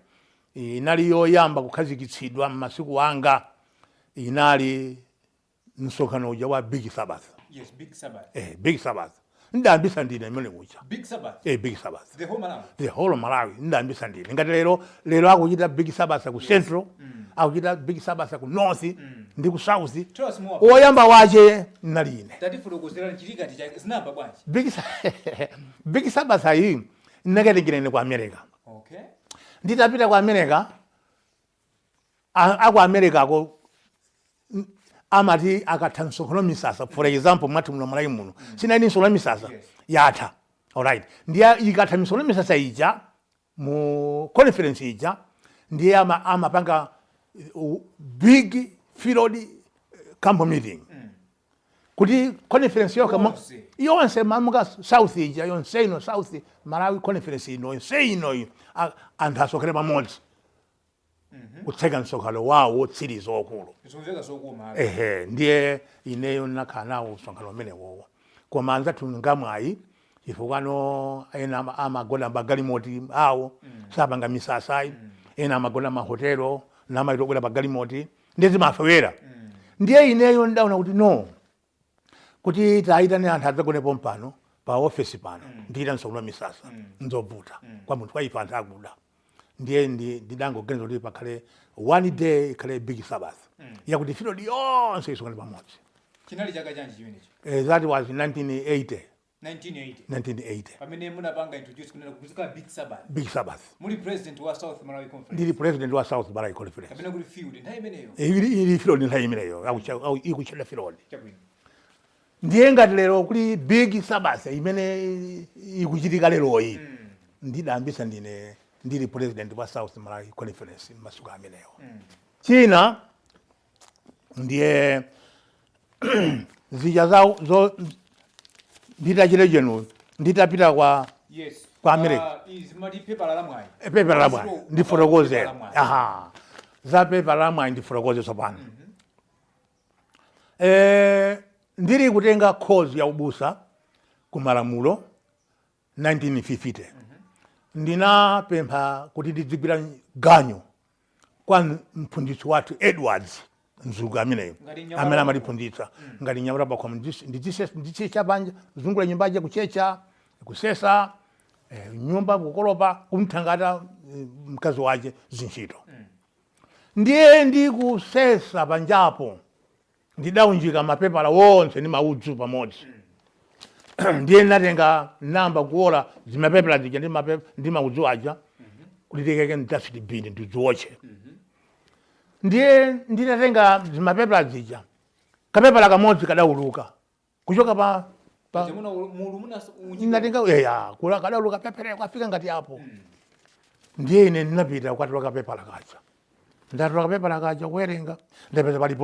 inali yoyamba kukhazikitsidwa m'masiku anga, inali msonkhano uja wa Big Sabbath. Yes, Big Sabbath. Big Sabbath ndidayambisa ndine imene kuja. Big Sabbath. Big Sabbath. The whole Malawi. The whole Malawi ndidayambisa ndine. Ngati lero akuchita Big Sabbath ku Central, akuchita Big Sabbath ku North ndi ku South, Tell us more about woyamba wache ndinali ine. Tatifotokozerani chilikati chake, zinayamba bwanji? Big Sabbath iyi ndinakatengera ine ku America. Nditapita ku America, aku America ako amati akatha msonkhano misasa, for example mwathu muno Malawi muno sinali msonkhano misasa, yatha, alright, ndiye ikatha msonkhano misasa ija mu conference ija, ndiye amapanga big field camp meeting kuti conference yokha Yonse. Yonse mamuka South ija yonse ino, South Malawi Conference ino yonse ino, anthu asonkhane pamodzi kutseka msonkhano wawo wotsiriza wokulu. Zimveka zokoma. Ehe, ndiye ineyo ndinakhala nawo msonkhano umenewowo, koma anzathu ngamwayi chifukwa no ena amagona pagalimoti awo, sapanga misasayi, ena amagona mahotelo namaita kubwera pagalimoti, ndiye zimafewera. Ndiye ineyo ndaona kuti no, kuti tayitane anthu adzagonepo mpano pa ofesi pano ndiyita msonkhano wa misasa nzovuta kwa munthu, kwa ife anthu akuda. Ndiye ndidangoganiza kuti pakhale one day, ikhale Big Sabbath yakuti field yonse isonkhane pamodzi. Chinali chaka chanji chimenechi? That was 1980. 1980? 1980. Pamene munapanga introduce kunena kuzikhala Big Sabbath. Big Sabbath. Muli president wa South Malawi Conference? Ndili president wa South Malawi Conference. Kapena kuti field nthawi imeneyo? Ili field nthawi imeneyo, ikutchedwa field. Chabwino. Ndiye ngati lero kuli Big Sabbath imene ikuchitika leroyi, ndidayambisa ndine ndili president wa South Malawi Conference masiku amenewo. China ndiye zija za zo nditachita chenu, nditapita kwa kwa America. Izi mati pepala la mwayi. Pepala la mwayi. Ndifotokoze. Pepala la mwayi. Aha, za pepala la mwayi ndifotokoze tsopano. Ndili kutenga course ya ubusa ku Malamulo 1950, ndinapempha kuti ndidzigwira ganyu kwa mphunzitsi wathu Edwards, mzungu ameneyo. Ngati mnyamata Amene pakhomo. amatiphunzitsa ngati mnyamata pakhomo, ndidzisesa panja, kuzungula nyumbaje, kuchecha, kusesa nyumba, kukolopa, kumthangata mkazi wace zintchito. Ndiye ndikusesa panjapo ndidaunjika mapepala wonse ndi maudzu pamodzi. Ndiye ndinatenga namba kuola zimapepala zija ndi maudzu aja kuti tikeke m'dustbin ndidziwotche. Ndiye nditatenga zimapepala zija, kapepala kamodzi kadauluka kuchoka pa Chamuna mulu muna unjika. Natenga eya kula kadauluka pepere kwafika ngati apo. Ndiye ine ndinapita kukatula kapepala kaja. Ndatula kapepala kaja, kuwerenga, ndapeza pali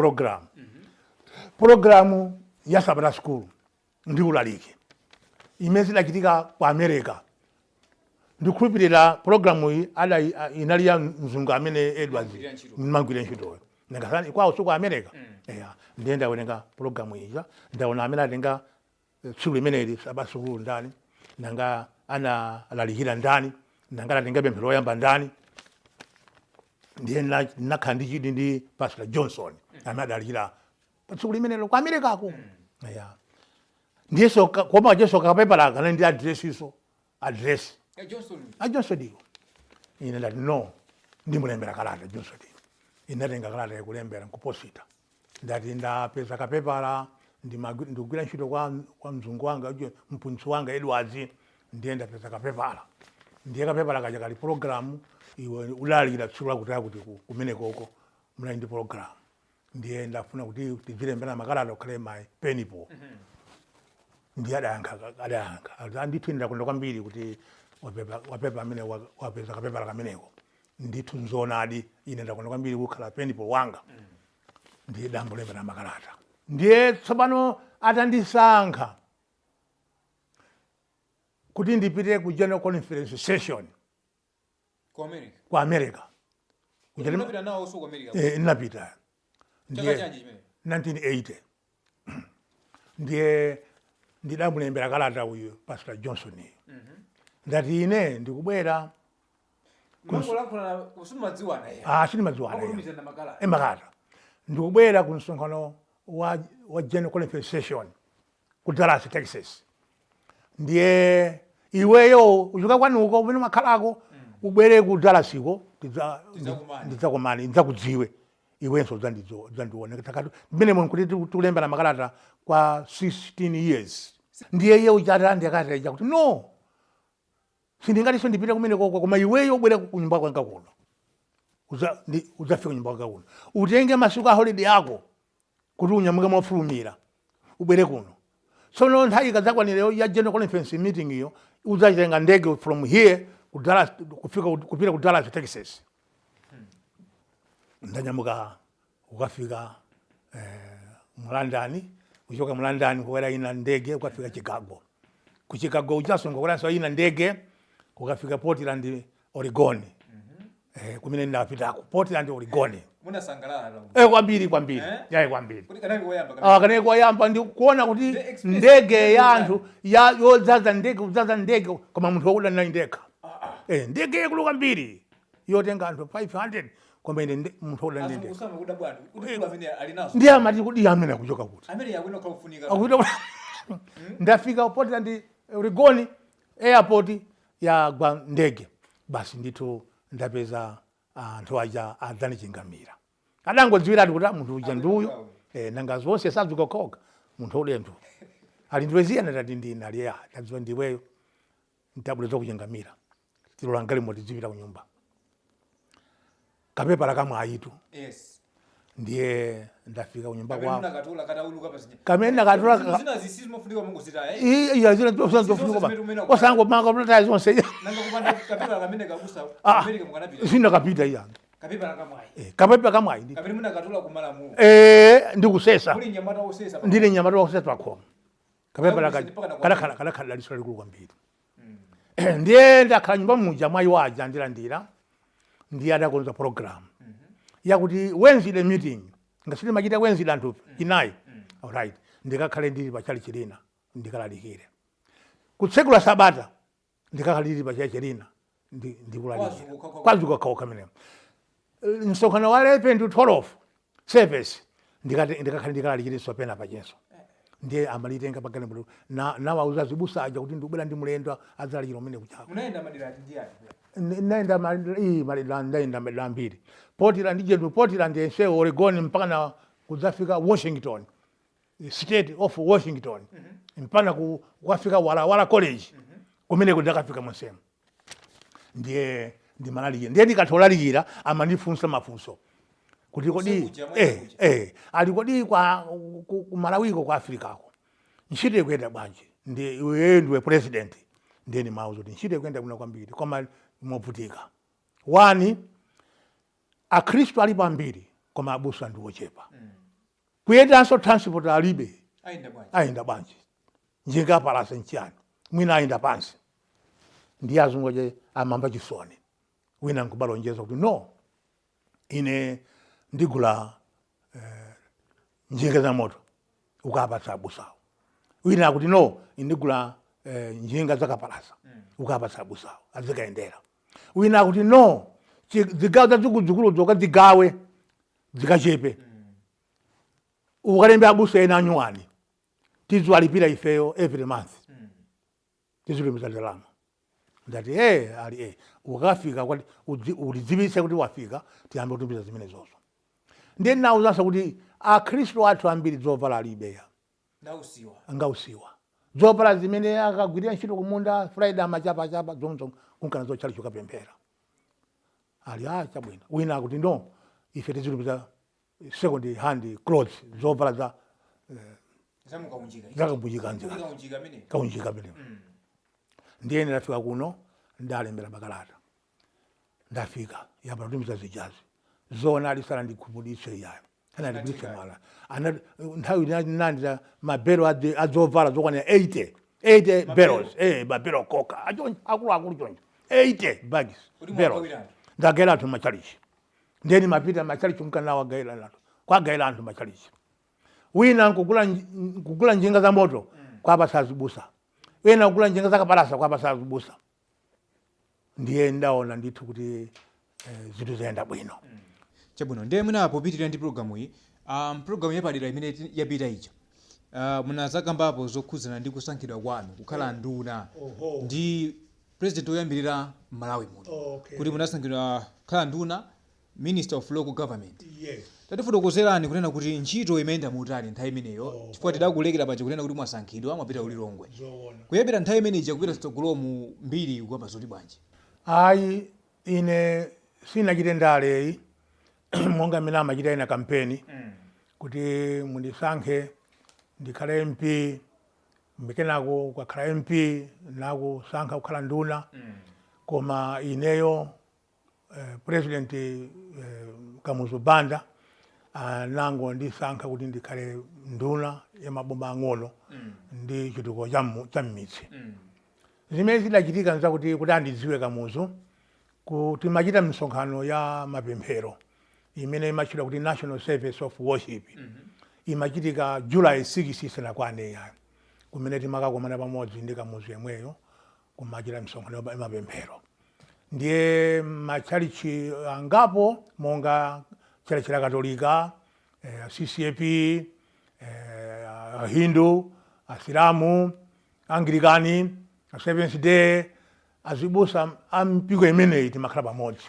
program ya Sabata School ndi ulaliki imene zidachitika ku America. Ndikhulupirira programu iyi ada inali ya mzungu amene Edwards. Magwirira ntchito. Magwirira ntchitoyo nangasani kwawo siku America. Eya, ndiye ndawerenga programu ija, ndaona amene atenga tsiku limeneli Sabata School ndani, nanga analalikira ndani, nanga anatenga pemphero loyamba ndani. Ndiye nakhala ndi chidwi ndi Pastor Johnson amene adalalikira pa tsiku limenelo ku Americako. Eya, ndiyeso koma cheso kapepala kana ndi address iso, address. Johnson. A Johnson iwo. Ine ndati, "No, ndimulembera kalata Johnson." Inatenga kalata yakulembera nkuposita. Ndati ndapeza kapepala, ndikugwira ntchito kwa mzungu wanga uja, mphunzitsi wanga Edwards. Ndiye ndapeza kapepala, ndiye kapepala kaja kali program, iwe ulalikira tsiku lakuti akuti kumenekoko munali ndi program. Ndiye ndafuna kuti tizilembera makalata, ukhale my pen pal. Ndiye adayankha ati, "Ndithu ndakonda kwambiri kuti wapepa amene wapeza kapepala kameneko. Ndithu nzoonadi, ine ndakonda kwambiri kukhala pen pal wanga." Ndiye dambolembera makalata. Ndiye tsopano atandisankha kuti ndipite ku General Conference session Ku America. Ku America. Unapita nawo so ku America? Eh, ndinapita. Chaka Ndiye chanji chimene? 1980. Ndiye ndidamulembera kalata uyu Pastor Johnson. Ndati ine ndikubwera. Mangolankhula, kusumadziwana ya. Ah, sindimadziwana. Mangotumizana makalata. Makalata. Ndikubwera ku msonkhano wa General Conference session ku Dallas, Texas. Ndiye iweyo uchoka kwanuko umene umakhalako ubwere ku Dallas iko. Tidzakumane. Ndidzakumane, ndidzakudziwe, iwenso udzandione. Takati mmene muno kuti tikulembana makalata kwa 16 years. Ndiye iye uchata ndiyakataija kuti, "No, sindingatinso ndipite kumene koko, koma iweyo ubwere ku nyumba kwanga kuno. Udzafika kunyumba kwanga kuno, utenge masiku a holiday ako kuti unyamuke mofulumira ubwere kuno. Tsono nthawi ikadzakwanira ya General Conference meeting iyo, udzatenga ndege from here ku Dallas, kufika kupita ku Dallas, Texas." Ndanyamuka kukafika mu London, kuchoka mu London kukwera ina ndege kukafika Chicago, ku Chicago uchaso nkukweranso ina ndege kukafika Portland, Oregon, kumene ndinapitako Portland, Oregon. Munasangalala la. Kwambiri kwambiri. Eh? Yayi, kwambiri. Kuti kanali koyamba. Ah, kanali koyamba ndi kuona kuti The experience ndege ya anthu ya yodzaza ndege, kudzaza ndege, koma munthu wakuda ndinali ndekha. Ndege yakulu kwambiri yotenga anthu 500, koma ine munthu wakuda ndi ndekha. Usama kuda bwana kuti kula amene ali nazo. Ndiye amati kuti iye amene akuchoka kuti? Amene yakwena kufunika. Akuita ndafika Portland, Oregon airport, yagwa ndege basi. Ndithu ndapeza anthu aja adzanichingamira, adangodziwiratu kuti, "Ah, munthu uja ndiuyo." Nanga zonse sadzikokhoka munthu udenthu ali ndiweziya. Ndati ndine. Ali, "Ya, tadziwa ndiweyo, ntabwera zokuchingamira, tilola galimoto tizipita ku nyumba." Kapepala kamwayitu. Ndiye ndafika kunyumba Kamene kwawo. munakatola katauluka pazinya. Kamene nakatola. Zina zisi zimafunika mungozitaya, eh? Iya, zina zofunika. Zimene umene Osango manga kutaya zonse. Nanga kupanda kapepala kamene kabusa Ah. America mukanapita? Sindakapita iya. Kapepala kamwayi. Eh, kapepala kamwayi ndi Kapena munakatola kumalamulo. Eh, ndikusesa. Muli mnyamata wosesa. Ndili mnyamata wakusesa pakhomo. Kapepala Kakuti mpaka na kwa- kadakhala dalitso lalikulu kwambiri. Ndiye ndakhala nyumba muja, mwayi waja ndilandira, ndiye adakonza program yakuti Wednesday meeting, ngasiti machita Wednesday anthu chinayi, alright, ndikakhale ndili pa chali chilina ndikalalikire. Kutsekula sabata ndikakhale ndili pa chali chilina ndikulalikira. Kwazuka kwa- Kwazuka khawokha menemo. Msonkhano wa 11 to 12 service ndikakhale ndikalalikirenso pena pachenso. Ndiye amalitenga pagalimoto nawauza azibusa aja kuti ndikubwera ndi mlendo adzalalikira umene kuchako. Munayenda madera ati ndi ati? Naenda madera, ndayenda madera ambiri, Portland, jetu Portland yensewo, Oregon, mpaka na kudzafika Washington, State of Washington, mpaka kukafika Walla Walla College kumene kudakafika monsemo. Ndiye ndimalalikira, ndiye ndikatolalikira amandifunsa mafunso kuti kodi Kuja, mwene kuja. Ali kodi kwa ku Malawiko, ku Afrikako ntchito ikuyenda bwanji? Ndiye iwe ndiwe president. Ndiye ndimauza kuti ntchito ikuyenda bwino kwambiri, koma movutika. One, akhristu alipo ambiri koma abusa ndi ochepa. Kuyendanso transport alibe. Ayenda bwanji? Ayenda bwanji? Njinga palasa nchiyani? Mwina ayenda pansi. Ndiye azungu aja amamva chisoni. Wina nkubalonjeza kuti no, ine ndigula njinga za moto ukapatsa abusawo. Wina akuti no, indigula njinga zakapalasa ukapatsa abusawo azikayendera. Wina akuti no, zigawo zazikuluzikulu zoka zigawe zikachepe, ukalembe abusa ena anyuwani, tiziwalipira ifeyo every month, tizitumiza ndalama. Ndati ali ukafika kwati ulidziwitse kuti wafika, tiyambe kutumiza zimene zozo. Ndiye ndinawuzanso kuti akhristu athu ambiri zovala alibe ya. Ndausiwa. Angausiwa zovala zimene akagwirira ntchito kumunda Friday amachapachapa zonzo kunkana zotchali chokapemphera. Ali a chabwino. Wina akuti no, ife tizitumiza second hand clothes, zovala za Zamukaunjika. Zakaunjika nzika. Kaunjika amene. Kaunjika amene. Ndiye ndafika kuno, ndalembera makalata, ndafika yamba kutumiza zijazi zona. Alisala ndikhumudwitse iyayo, anandigwiritse mwala. Nthawi nandira mabelo adzovala zokwanira 80, 80 bales, mabelo koka achonje akuluakulu chonje, 80 bags. Kuti bales. mwagawira anthu? Ndagayira anthu machalichi. Ndiye ndimapita machalichi mkanawo agayira anthu, kwagayira anthu machalichi. Wina nkugula njinga za moto kwapasa azibusa, wina nkugula njinga zakapalasa kwapasa azibusa. Ndiye ndaona ndithu kuti zinthu zayenda bwino. Chabwino, ndiye mwina popitirira ndi programu iyi, programu yapadera imene yapita ija, munazakambapo zokhudzana ndi kusankhidwa kwanu kukhala nduna ndi president woyambirira Malawi muno, kuti munasankhidwa kukhala nduna, Minister of Local Government. Tatifotokozerani kunena kuti ntchito imayenda motani nthawi imeneyo, chifukwa tidakulekera paja kunena kuti mwasankhidwa, mwapita ulilongwe. Kuyambira nthawi imeneyi kupita tsogolomu, mbiri kuyamba zoti bwanji? Ayi, ine sinachite ndaleyi monga amene amachita ina kampeni kuti mundisankhe ndikhale MP, kenako ukakhala MP nakusankha kukhala nduna. Koma ineyo President Kamuzu Banda anango ndisankha kuti ndikhale nduna ya maboma ang'ono ndi chitukuko cha m'midzi. Zimene zidachitika nzakuti kuti andidziwe Kamuzu, kuti machita misonkhano ya mapemphero imene imatchedwa kuti National Service of Worship, imachitika July 6 isanakwane yayo, kumene timakakumana pamodzi ndi Kamuzu yemweyo kumachita misonkhano ya mapemphero. Ndiye machalichi angapo monga chalichi la Katolika, CCAP, Ahindu, Asilamu, Anglikani, Seventh Day, azibusa a mpingo imeneyi timakhala pamodzi.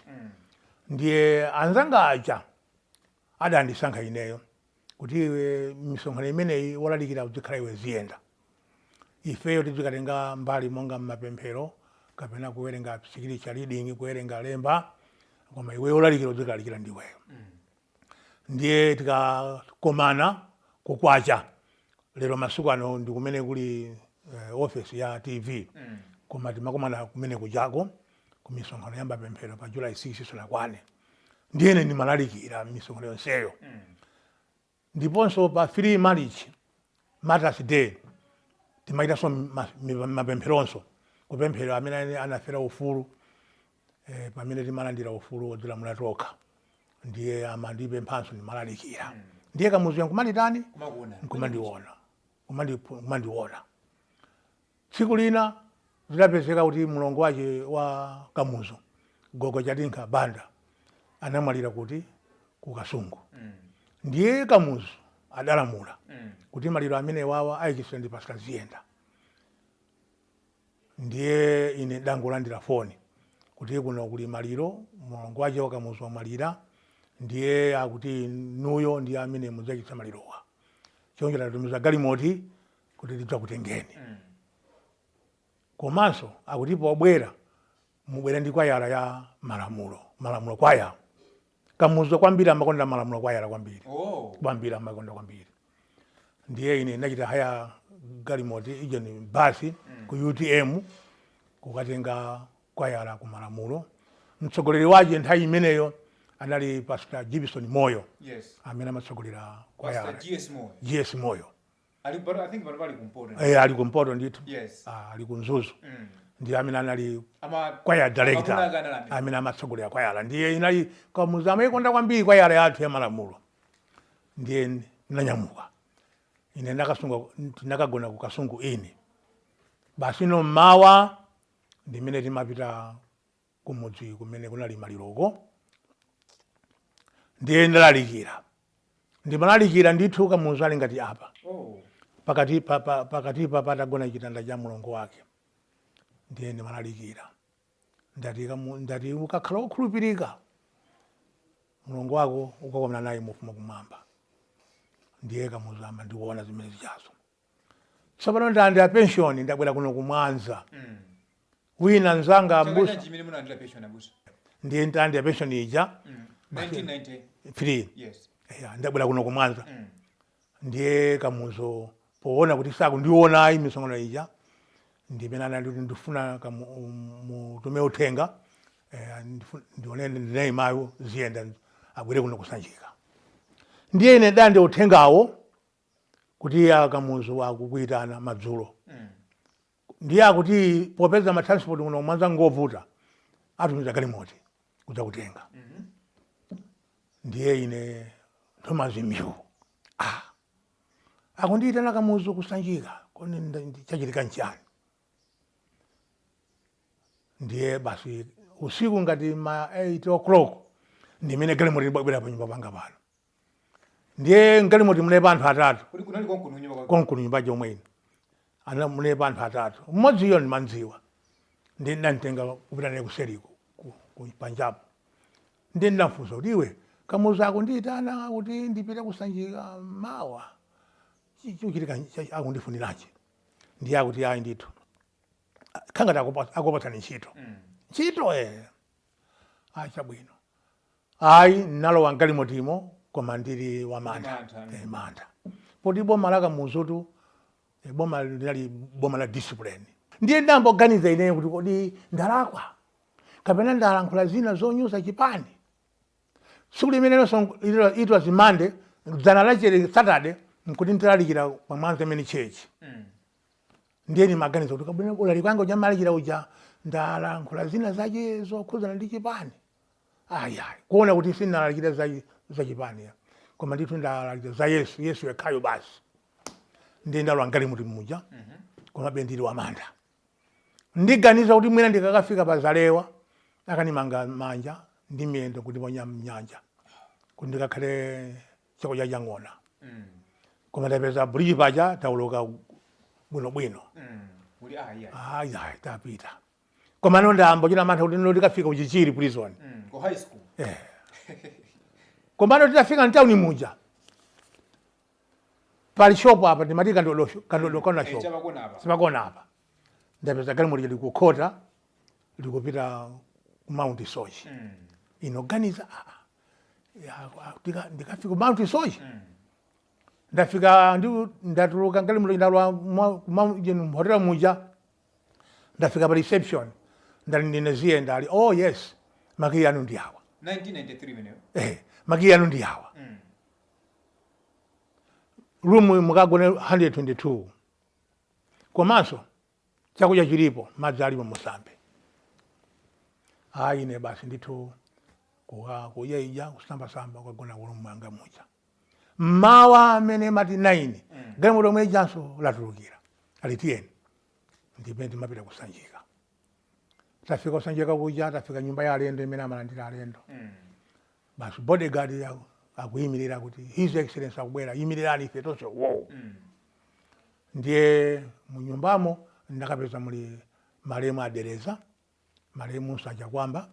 Ndiye anzanga aja adandisankha ineyo kuti iwe misonkhano imeneyi wolalikira uzikhala iwe, ziyenda, ifeyo tizikatenga mbali monga mmapemphero kapena kuwerenga scripture reading, kuwerenga lemba, koma iwe wolalikira uzikalalikira ndiweyo. Ndiye tikakomana kukwacha lero, masiku ano ndi kumene kuli office ya TV, koma timakomana kumene kujako kumisonkhano ya mapemphero pa July 6 isanakwane. Ndiyene ndimalalikira misonkhano yonseyo. Ndiponso pa 3 March, Martyrs Day, timachitanso mapempheronso, kupemphera amene anafera ufulu, pamene timalandira ufulu wodzilamula tokha. Ndiye amandipemphanso, ndimalalikira. Ndiye Kamuzu nkumanditani? Kumakuona. Nkumandiona, kumandiona. Tsiku lina zidapezeka kuti mlongo wace wa Kamuzu, Gogo Chatinkha Banda, anamwalira kuti ku Kasungu. Ndiye Kamuzu adalamula kuti maliro amene wawa ayikisira ndi Pastor Ziyenda. Ndiye ine ndangolandira foni kuti kuno kuli maliro, mlongo wace wa Kamuzu wamwalira, ndiye akuti nuyo ndiye amene mudzachitsa malirowa, choncho tatumiza galimoti kuti lidzakutengeni. Komanso akuti pobwera mubwere ndi kwayala ya Malamulo, Malamulo kwaya. Kamuzu kwambiri amakonda Malamulo kwayala kwambiri. Kwambiri, amakonda kwambiri. Ndiye ine ndachita hire galimoti ije ni basi ku UTM kukatenga kwayala ku Malamulo. Mtsogoleri waje nthawi imeneyo anali Pastor Gibson Moyo, amene amatsogolera Pastor kwayala. GS Moyo. GS Moyo. Ali, but I think pano pali kumpoto. Eh, ali kumpoto ndithu. Ah, ali kumzuzu. Ndiye amene anali Ama kwaya director. Amuna ake anali amene. Amene amatsogolera kwayala. Ndiye inali Kamuzu amayikonda kwambiri kwayala yathu ya Malamulo. Ndiye ndinanyamuka ine, ndakasunga, ndinakagona ku Kasungu ine basi. No, mmawa ndimene timapita kumudzi kumene kunali maliroko. Ndiye ndalalikira, ndimalalikira ndithu, Kamuzu ali ngati apa. Pakati pakatipa patagona chitanda cha mlongo wake. Ndiye ndimalalikira, ndati ndati ukakhala wokhulupirika, mlongo wako ukakomana naye mufuma kumwamba. Ndiye Kamuzu amandiona zimene zichazo. Tsopano ndalandira pension, ndabwera kuno kumwanza. Wina mzanga Chaka mbusa chanji chimene munalandira pension, abusa? Ndiye ndalandira pension ija 1990. 3. Yes. Ya, ndabwera kuno kumwanza. Ndiye Kamuzu poona kuti sakundionayi misonkhano ija, ndimene anali kuti ndifuna mutume uthenga, ndione ndinayi mayo Ziyenda abwere kuno kusanjika. Ndiye ine dandi uthengawo kuti aKamuzu akukuitana madzulo. Ndiye akuti popeza ma transport kuno kumwanza ngovuta, atumiza galimoti kudzakutenga. Ndiye ine Thomas Miu, ah, akundiyitana Kamuzu kusanjika, kodi chachitika nchani? Ndiye basi usiku ngati ma 8 o'clock ndimene galimoti libwabwera pa nyumba panga pano. Ndiye mgalimoti munepa anthu atatu. Kuti kunali konkuno kunyumba kwake? Konkuno nyumba chomwe ine ana munepa anthu atatu. Mmodziyo ndimandziwa, ndiye ndinamtenga kupita naye kuseriko ku panjapo. Ndiye ndinamfunsa kuti, iwe, Kamuzu akundiyitana kuti ndipite kusanjika mawa, chikuchitika akundifuniranji? Ndiye akuti ayi ndithu, khangati akupatsani ntchito. Ntchito? Eh, ayi, chabwino. Ayi, nalowa mgalimotimo koma ndili wamantha. Mantha. Eh, mantha poti boma la Kamuzutu, boma linali boma la discipline. Ndiye ndamboganiza ineyo kuti kodi ndalakwa kapena ndalankhula zina zonyoza chipani? Tsiku limenelonso, it was Monday, dzana lachere Saturday, nkuti nditalalikira pa Mwanza Main Church. Ndiye ndimaganiza kuti kabwino ulaliki wanga uja malalikira uja ndalankhula zina zache zokhudzana ndi chipani? Ayi, ayi, kuona kuti sindinalalikira za chipani ya, koma ndithu ndalalikira za Yesu, Yesu yekhayo basi. Ndiye ndalowa mgalimoto muja, komabe ndili wamantha, ndiganiza kuti mwina ndikakafika pa Zalewa akanimanga manja ndi miyendo kuti ponya mnyanja kuti ndikakhale chakudya cha ng'ona. Koma ndapeza bridge paja, tauloka bwinobwino. Uli ayi ayi. Ayi ayi, tapita. Koma no ndambo china mantha kuti no ndikafika kuchichiri prison. Ku high school. Eh. Komano titafika mtawuni muja, pali shop apa timati Kandodo, Kandodo kona shop. Chapakona apa. Sipakona apa ndapeza galimoto likukhota likupita ku Mount Soche. Inoganiza, ah, ah, ndikafika ku Mount Soche. Ndafika, ndatuluka galimoto, ndalowa mhotela muja, ndafika pa reception, ndali ndine Ziyenda. Ali, oh yes, makiyi anu ndi awa. 1993 imeneyo. Makiyi anu ndi awa. Room mukagone 122, komanso chakudya chilipo, madzi alipo, musambe. Ayi, ine basi ndithu kudya ija, kusambasamba, kukagona ku room mwanga muja. Mmawa amene mati 9, galimoto omwe ijanso latulukira, alitiyeni. Ndimene timapita kusanjika. Tafika kusanjika kuja, tafika nyumba ya alendo imene amalandira alendo, basi bodyguard akuyimirira kuti, "His Excellence akubwera, yimirirani." Ife tonse wo. Ndiye munyumbamo ndakapeza muli malemu adereza, malemu Sachakwamba,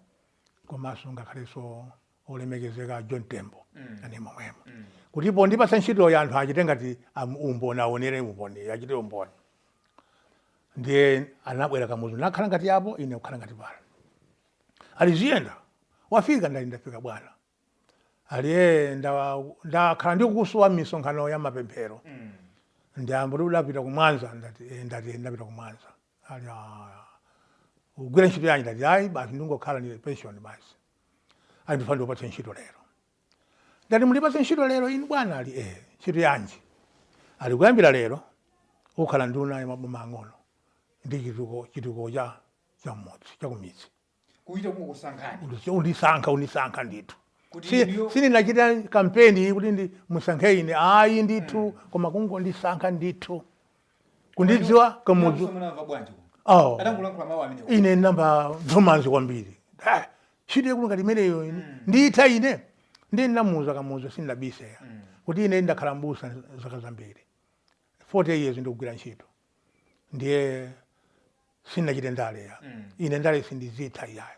komanso ngakhalenso olemekezeka John Tembo ane momwemo, kuti pondipatsa ntchito ya anthu achite ngati umboni, aonere umboni, achite umboni. Ndiye anabwera Kamuzu, nakhala ngati apo, ine kukhala ngati pano. Aliziyenda, "Wafika?" Ndali, "Ndafika bwana." Aliye, "Ndakhala ndikukusowa m'misonkhano ya mapemphero. Ndiyamba kuti udapita kumwanza." Ndati, "Eh," ndati, "Ndapita kumwanza." Ali, "Ah, ugwira ntchito yanji?" Ndati, "Ayi, basi ndingokhala ndi pension basi." "Ali, ndifuna ndikupatse ntchito lero." Ndati, "Mundipatse ntchito lero inu bwana?" Ali, "Eh." "Ntchito yanji?" Ali, "Kuyambira lero ukhala nduna ya maboma ang'ono ndi chitukuko cha mmudzi, chakumidzi." Kuita kungokusankhani. Undisankha, undisankha ndithu. Kuti inuyo- Sindinachita kampeni kuti ndi musankhe ine, ayi ndithu, koma kungondisankha ndithu, kundidziwa Kamuzu. Munamva bwanji? Oh. Atangolankhula mawu amenewo. Ine namba dzomanzi kwambiri. Ah, ntchito yakulu ngati imeneyo ine nditha ine? Ndi ndinamuuza Kamuzu, sindinabise, kuti ine ndakhala mbusa zaka zambiri, 40 years ndikugwira ntchito, ndiye sindinachite ndale ya. Ine ndale sindizitha iyayo.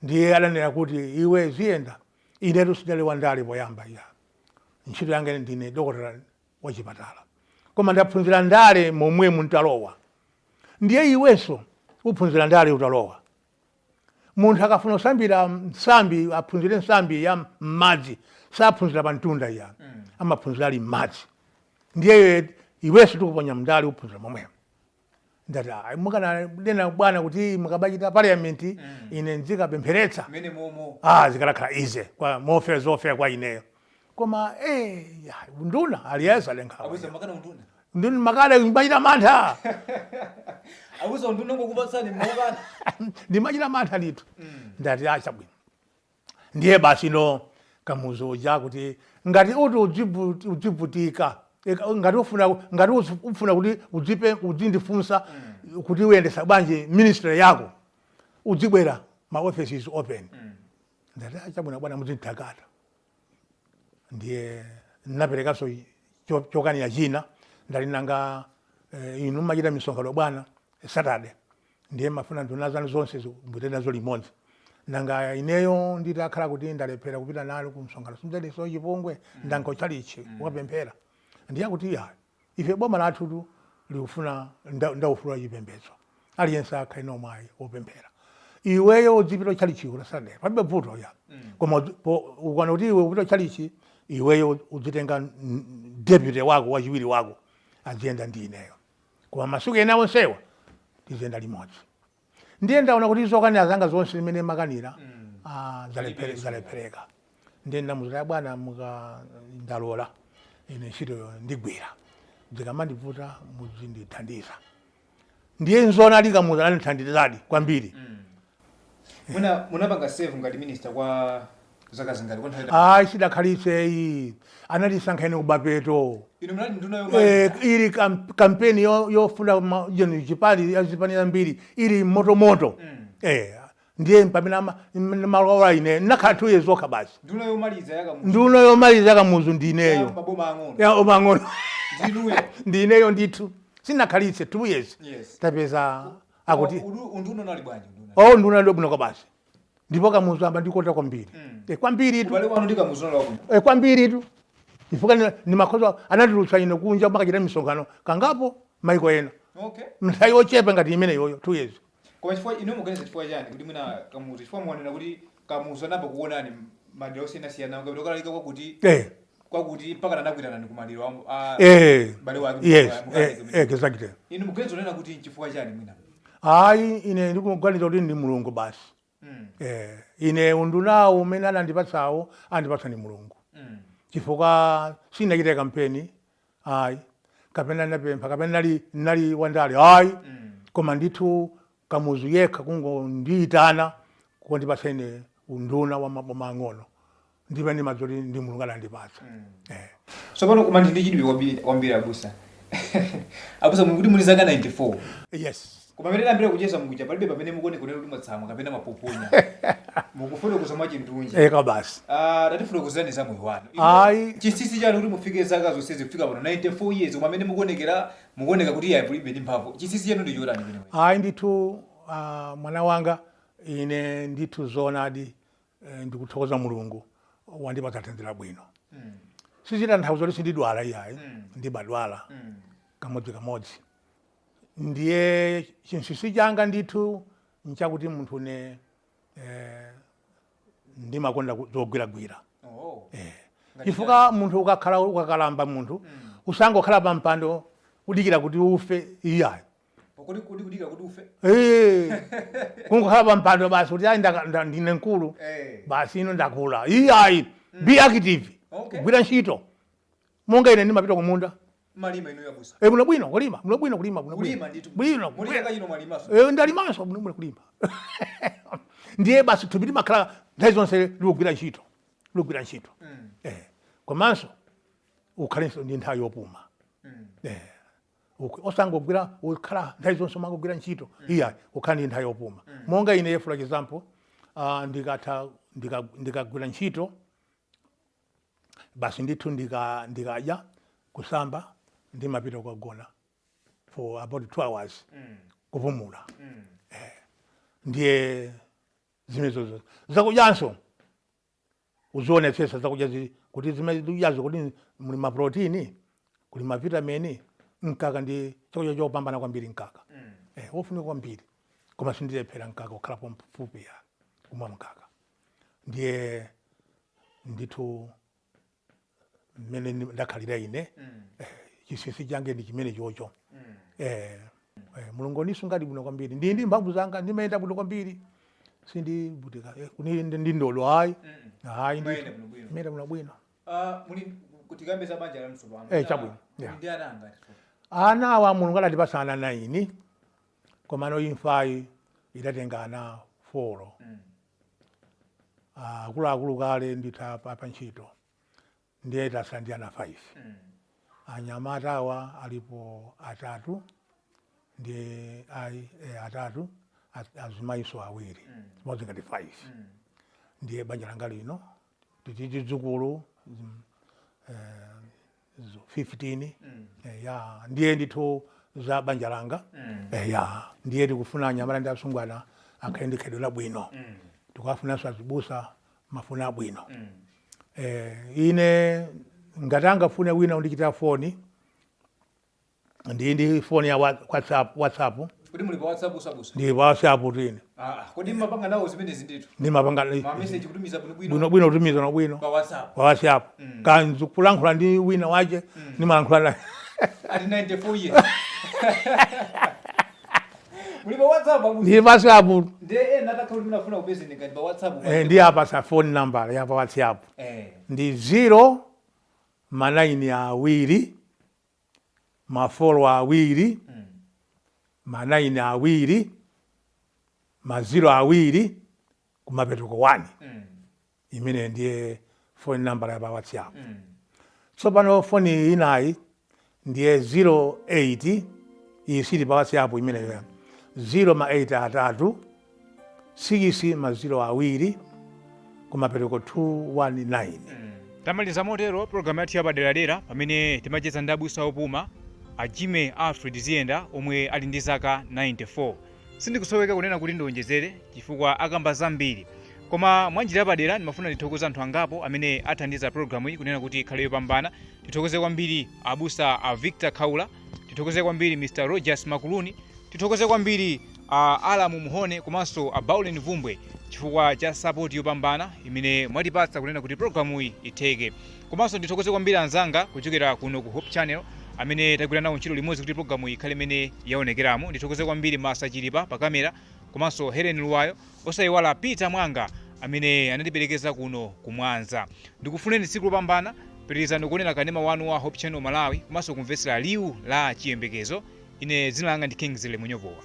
Ndiye adanena kuti, "Iwe ziyenda, inetu sindali wa ndale poyamba iya. Ntchito yanga ndine dokotala wa chipatala, koma ndaphunzira ndale momwe muntalowa. Ndiye iwenso uphunzira ndale utalowa. Munthu akafuna kusambira nsambi, aphunzire nsambi ya m'madzi, saphunzira pa mtunda iya, amaphunzira ali m'madzi. Ndiye iwenso tikuponya mndale, uphunzira momwemo." Ndati, "Ayi, mukananena bwana kuti mukabachita parliament, ine nzikapempheretsa mmene momo." Ah, zikanakhala ize kwa mofera zofera kwa ineyo, koma ya, nduna aliyesa lenkhawa. Abusa, makana unduna? Nduna makale ndimachita mantha. Abusa, unduna ngokupatsani, mmaukana? Ndimachita mantha ndithu. Ndati, "Acha bwino." Ndiye basi no, Kamuzu uja kuti, "Ngati uti udzivutika, ngati ufuna kuti udzipe udzindifunsa kuti uyendesa bwanji ministry yako, udzibwera, my office is open." Ndati, "Acha bwino bwana, muzindithakata." Ndiye naperekanso chokanira china. Ndali, "Nanga inu mumachita misonkhano bwana Saturday, ndiye mafuna nduna zanu zonse mbute nazo limodzi. Nanga ineyo nditakhala kuti ndalephera kupita nalo ku msonkhano, simdzaliso chipongwe? Ndanka chalichi kukapemphera." Ndiye akuti, "Ya, ife boma lathutu likufuna ndaufulu wa chipembedzo, aliyense akhale nomwayi wopemphera. Iweyo udzipita chalichi la Saturday, palibe vuto ya, koma ukana kuti iwe upita chalichi, iweyo udzitenga deputy wako, wachiwiri wako, aziyenda ndi ineyo, koma masiku ena onsewa tiziyenda limodzi." Ndiye ndaona kuti zokanira zanga zonse zimene makanira zalephereka. Ndiye ndamuuza, "Bwana, muka ndalola ine ntchitoyo ndigwira, zikamandivuta muzindithandiza." Ndiye nzona ali Kamuzu anandithandizadi kwambiri. Muna munapanga serve ngati minister kwa zaka zingati, kwa nthawi? Ayi, sidakhalitse iyi, anatisankha ine kumapeto. Inu munali nduna yomaliza. Ili kampeni yofuna chipani ya zipani zambiri ili motomoto. Ndiye pamene malola ine nakhala 2 years zokha basi. Nduna yomaliza yakamuzu. Nduna yomaliza yakamuzu ndineyo. Maboma ang'ono. Ya omang'ono. Ndinuyo. Ndineyo ndithu, sinakhalitse, 2 years. Tapeza akuti Unduna unali bwanji, unduna? Oh, nduna ndo bwino basi, ndipo Kamuzu amba ndikota kwambiri. Kwambiri tu. Ubale wanu ndi Kamuzu unali wabwino? Kwambiri tu, chifukwa ndimakhoza anatulutsa ine kunja makachita misonkhano kangapo maiko ena nthawi yochepa ngati imene yoyo, 2 years. Koma chifukwa inu muganiza chifukwa chani kuti mwina Kamuzu, chifukwa muonera kuti Kamuzu anayamba kuonani madera osiyanasiyana kapita kalalika kwakuti kwakuti, mpaka anakwitanani kumaliro a m'bale wake? Yes. Exactly. Inu muganiza kunena kuti chifukwa chani mwina? Ayi, ine ndikuganiza kuti ndi Mulungu basi. Ine undunawo umene anandipatsawo andipatsa ni Mulungu, chifukwa sindinachite kampeni ayi, kapena ndinapempha, kapena nali wandale ayi. Koma ndithu Kamuzu yekha kungondiyitana kundipatsa ine unduna wa maboma ang'ono, ndimene ndimadziwa kuti ndi Mulungu anandipatsa. Tsopano koma ndi chidwi kwambiri kwambiri, abusa. Abusa, mukuti muli zaka 94? Yes. Koma pamene tayambira kucheza mukuja, palibe pamene mukuoneka kunena kuti mwatsamwa kapena mwapoponya. Mukufotokoza mwachindunji. Eka basi. Ah, tatifotokozerani za moyo wanu. Ayi. Chinsinsi chanu kuti mufike zaka zonsezi, kufika pano 94 years, koma pamene mukuonekera, mukuoneka kuti iye mulibe ndi mphamvu. Chinsinsi chanu ndi chotani kwenikweni? Ayi ndithu, mwana wanga, ine ndithu zoonadi, ndikuthokoza Mulungu wandipatsa thanzi labwino. Sizitanthauza kuti sindidwala iyayi. Ndimadwala kamodzi kamodzi. Ndiye chinsinsi changa ndithu nchakuti munthu ne ndimakonda zogwiragwira. Chifukwa munthu ukakhala ukakalamba, munthu usangokhala pa mpando kudikira kuti ufe iyayi. Kodi kodi kudikira kuti ufe? Kungokhala pa mpando basi kuti ayi, ndine mkulu, basi ino ndakula, iyayi. Be active. Kugwira ntchito. Monga ine ndimapita kumunda. Malima inu, abusa? Bwino bwino kulima, bwino bwino kulima, bwino bwino. Kulima ndithu? Bwino. Muli chaka chino mwalimaso? Ndalimanso bwino bwino kulima. Ndiye basi thupi limakhala nthawi zonse likugwira ntchito, likugwira ntchito. Komanso ukhalenso ndi nthawi yopuma. Osangogwira, ukhala nthawi zonse umangogwira ntchito, iya, ukhala ndi nthawi yopuma. Monga ine, for example, ndikatha ndikagwira ntchito, basi ndithu ndikadya, kusamba, ndimapita kukagona for about 2 hours kupumula. Ndiye zimenezozo. Zakudyanso uzionetsetsa zakudya kuti zimene zikudyazo kuti muli maprotini, kuli mavitamini. Mkaka ndi chakudya chopambana kwambiri, mkaka wofunika kwambiri. Koma sindilephera mkaka kukhalapo mfupi ya kumwa mkaka. Ndiye ndithu mmene ndakhalira ine, chinsinsi change ndi chimene chocho. Mulungu ndisungadi bwino kwambiri, ndi mphamvu zanga, ndimayenda bwino kwambiri, sindivutika ndi ndodo ayi, ayi. Mayenda ndithu. Bwino bwino. Mayenda bwino bwino. Ah, muli tikambe za banja lanu tsopano. Chabwino. Muli ndi ana angati? Ana awa Mulungu adatipasa ana 9, komano imfayi idatenga ana 4. Akuluakulu kale ndithu pa ntchito, ndiye tasala ndi ana 5. Anyamata awa alipo atatu ndi ayi, atatu, azimayiso awiri, zimodzi ngati 5. Ndiye banja langa lino titi zidzukulu 15. Ya, ndiye ndithu za banja langa. Ya, ndiye tikufuna anyamata ndi asungwana akhale ndi khalidwe labwino. Tikuwafunanso azibusa mafuna abwino. Ine ngati angafune wina undichitira foni, ndi foni ya WhatsApp, WhatsApp. Kuti muli pa WhatsApp, usabusa? Ndi pa WhatsApp tine. Ah, kodi mmapanga nawo zimenezi ndithu? Ndimapanga. Ma message kutumiza bwino bwino? Bwino bwino, kutumiza bwino bwino. Pa WhatsApp? Pa WhatsApp. Kanzu kulankhula ndi wina wache, ndimalankhula naye. Ati 94 years muli pa WhatsApp, abusa? Ndi pa WhatsApp. Ndiye ena atakhala kuti munafuna kupezeni ngati pa WhatsApp? Ndi apasa phone number ya pa WhatsApp. Ndi 0 ma 9 awiri, ma 4 awiri, ma 9 awiri, ma 0 awiri, kumapetoko 1. Imene ndiye phone number ya pa WhatsApp. Tsopano foni inayi ndiye 08, iyi sili pa WhatsApp imeneyo, 0 ma 8 atatu, 6 ma 0 awiri, kumapereko 219. Tamaliza motero pologalamu yathu yapaderadera pamene timacheza ndi abusa opuma a Jimmy Alfred Ziyenda omwe ali ndi zaka 94. Sindikusoweka kunena kuti ndionjezere chifukwa akamba zambiri, koma mwanjira yapadera ndimafuna ndithokoze anthu angapo amene athandiza pologalamu iyi kunena kuti ikhale yopambana. Tithokoze kwambiri abusa a Victor Khaula, tithokoze kwambiri Mr Rogers Makuluni, tithokoze kwambiri a Alamu Muhone komanso a Baulen Vumbwe chifukwa cha support yopambana imene mwatipatsa kunena kuti pologalamuyi itheke. Komanso ndithokoze kwambiri anzanga kuchokera kuno ku Hope Channel amene tagwira nawo ntchito limodzi kuti pologalamu ikhale imene yaonekeramo. Ndithokoze kwambiri Masa Chilipa pa kamera. Komanso Helen Luwayo, osayiwala Peter Mwanga amene anatiperekeza kuno kumwanza. Ndikufuneni tsiku lopambana. Pitirizani kuonera kanema wanu wa Hope Channel Malawi komanso kumvetsera Liwu la Chiyembekezo. Ine dzina langa ndi Kingsley Munyopowa.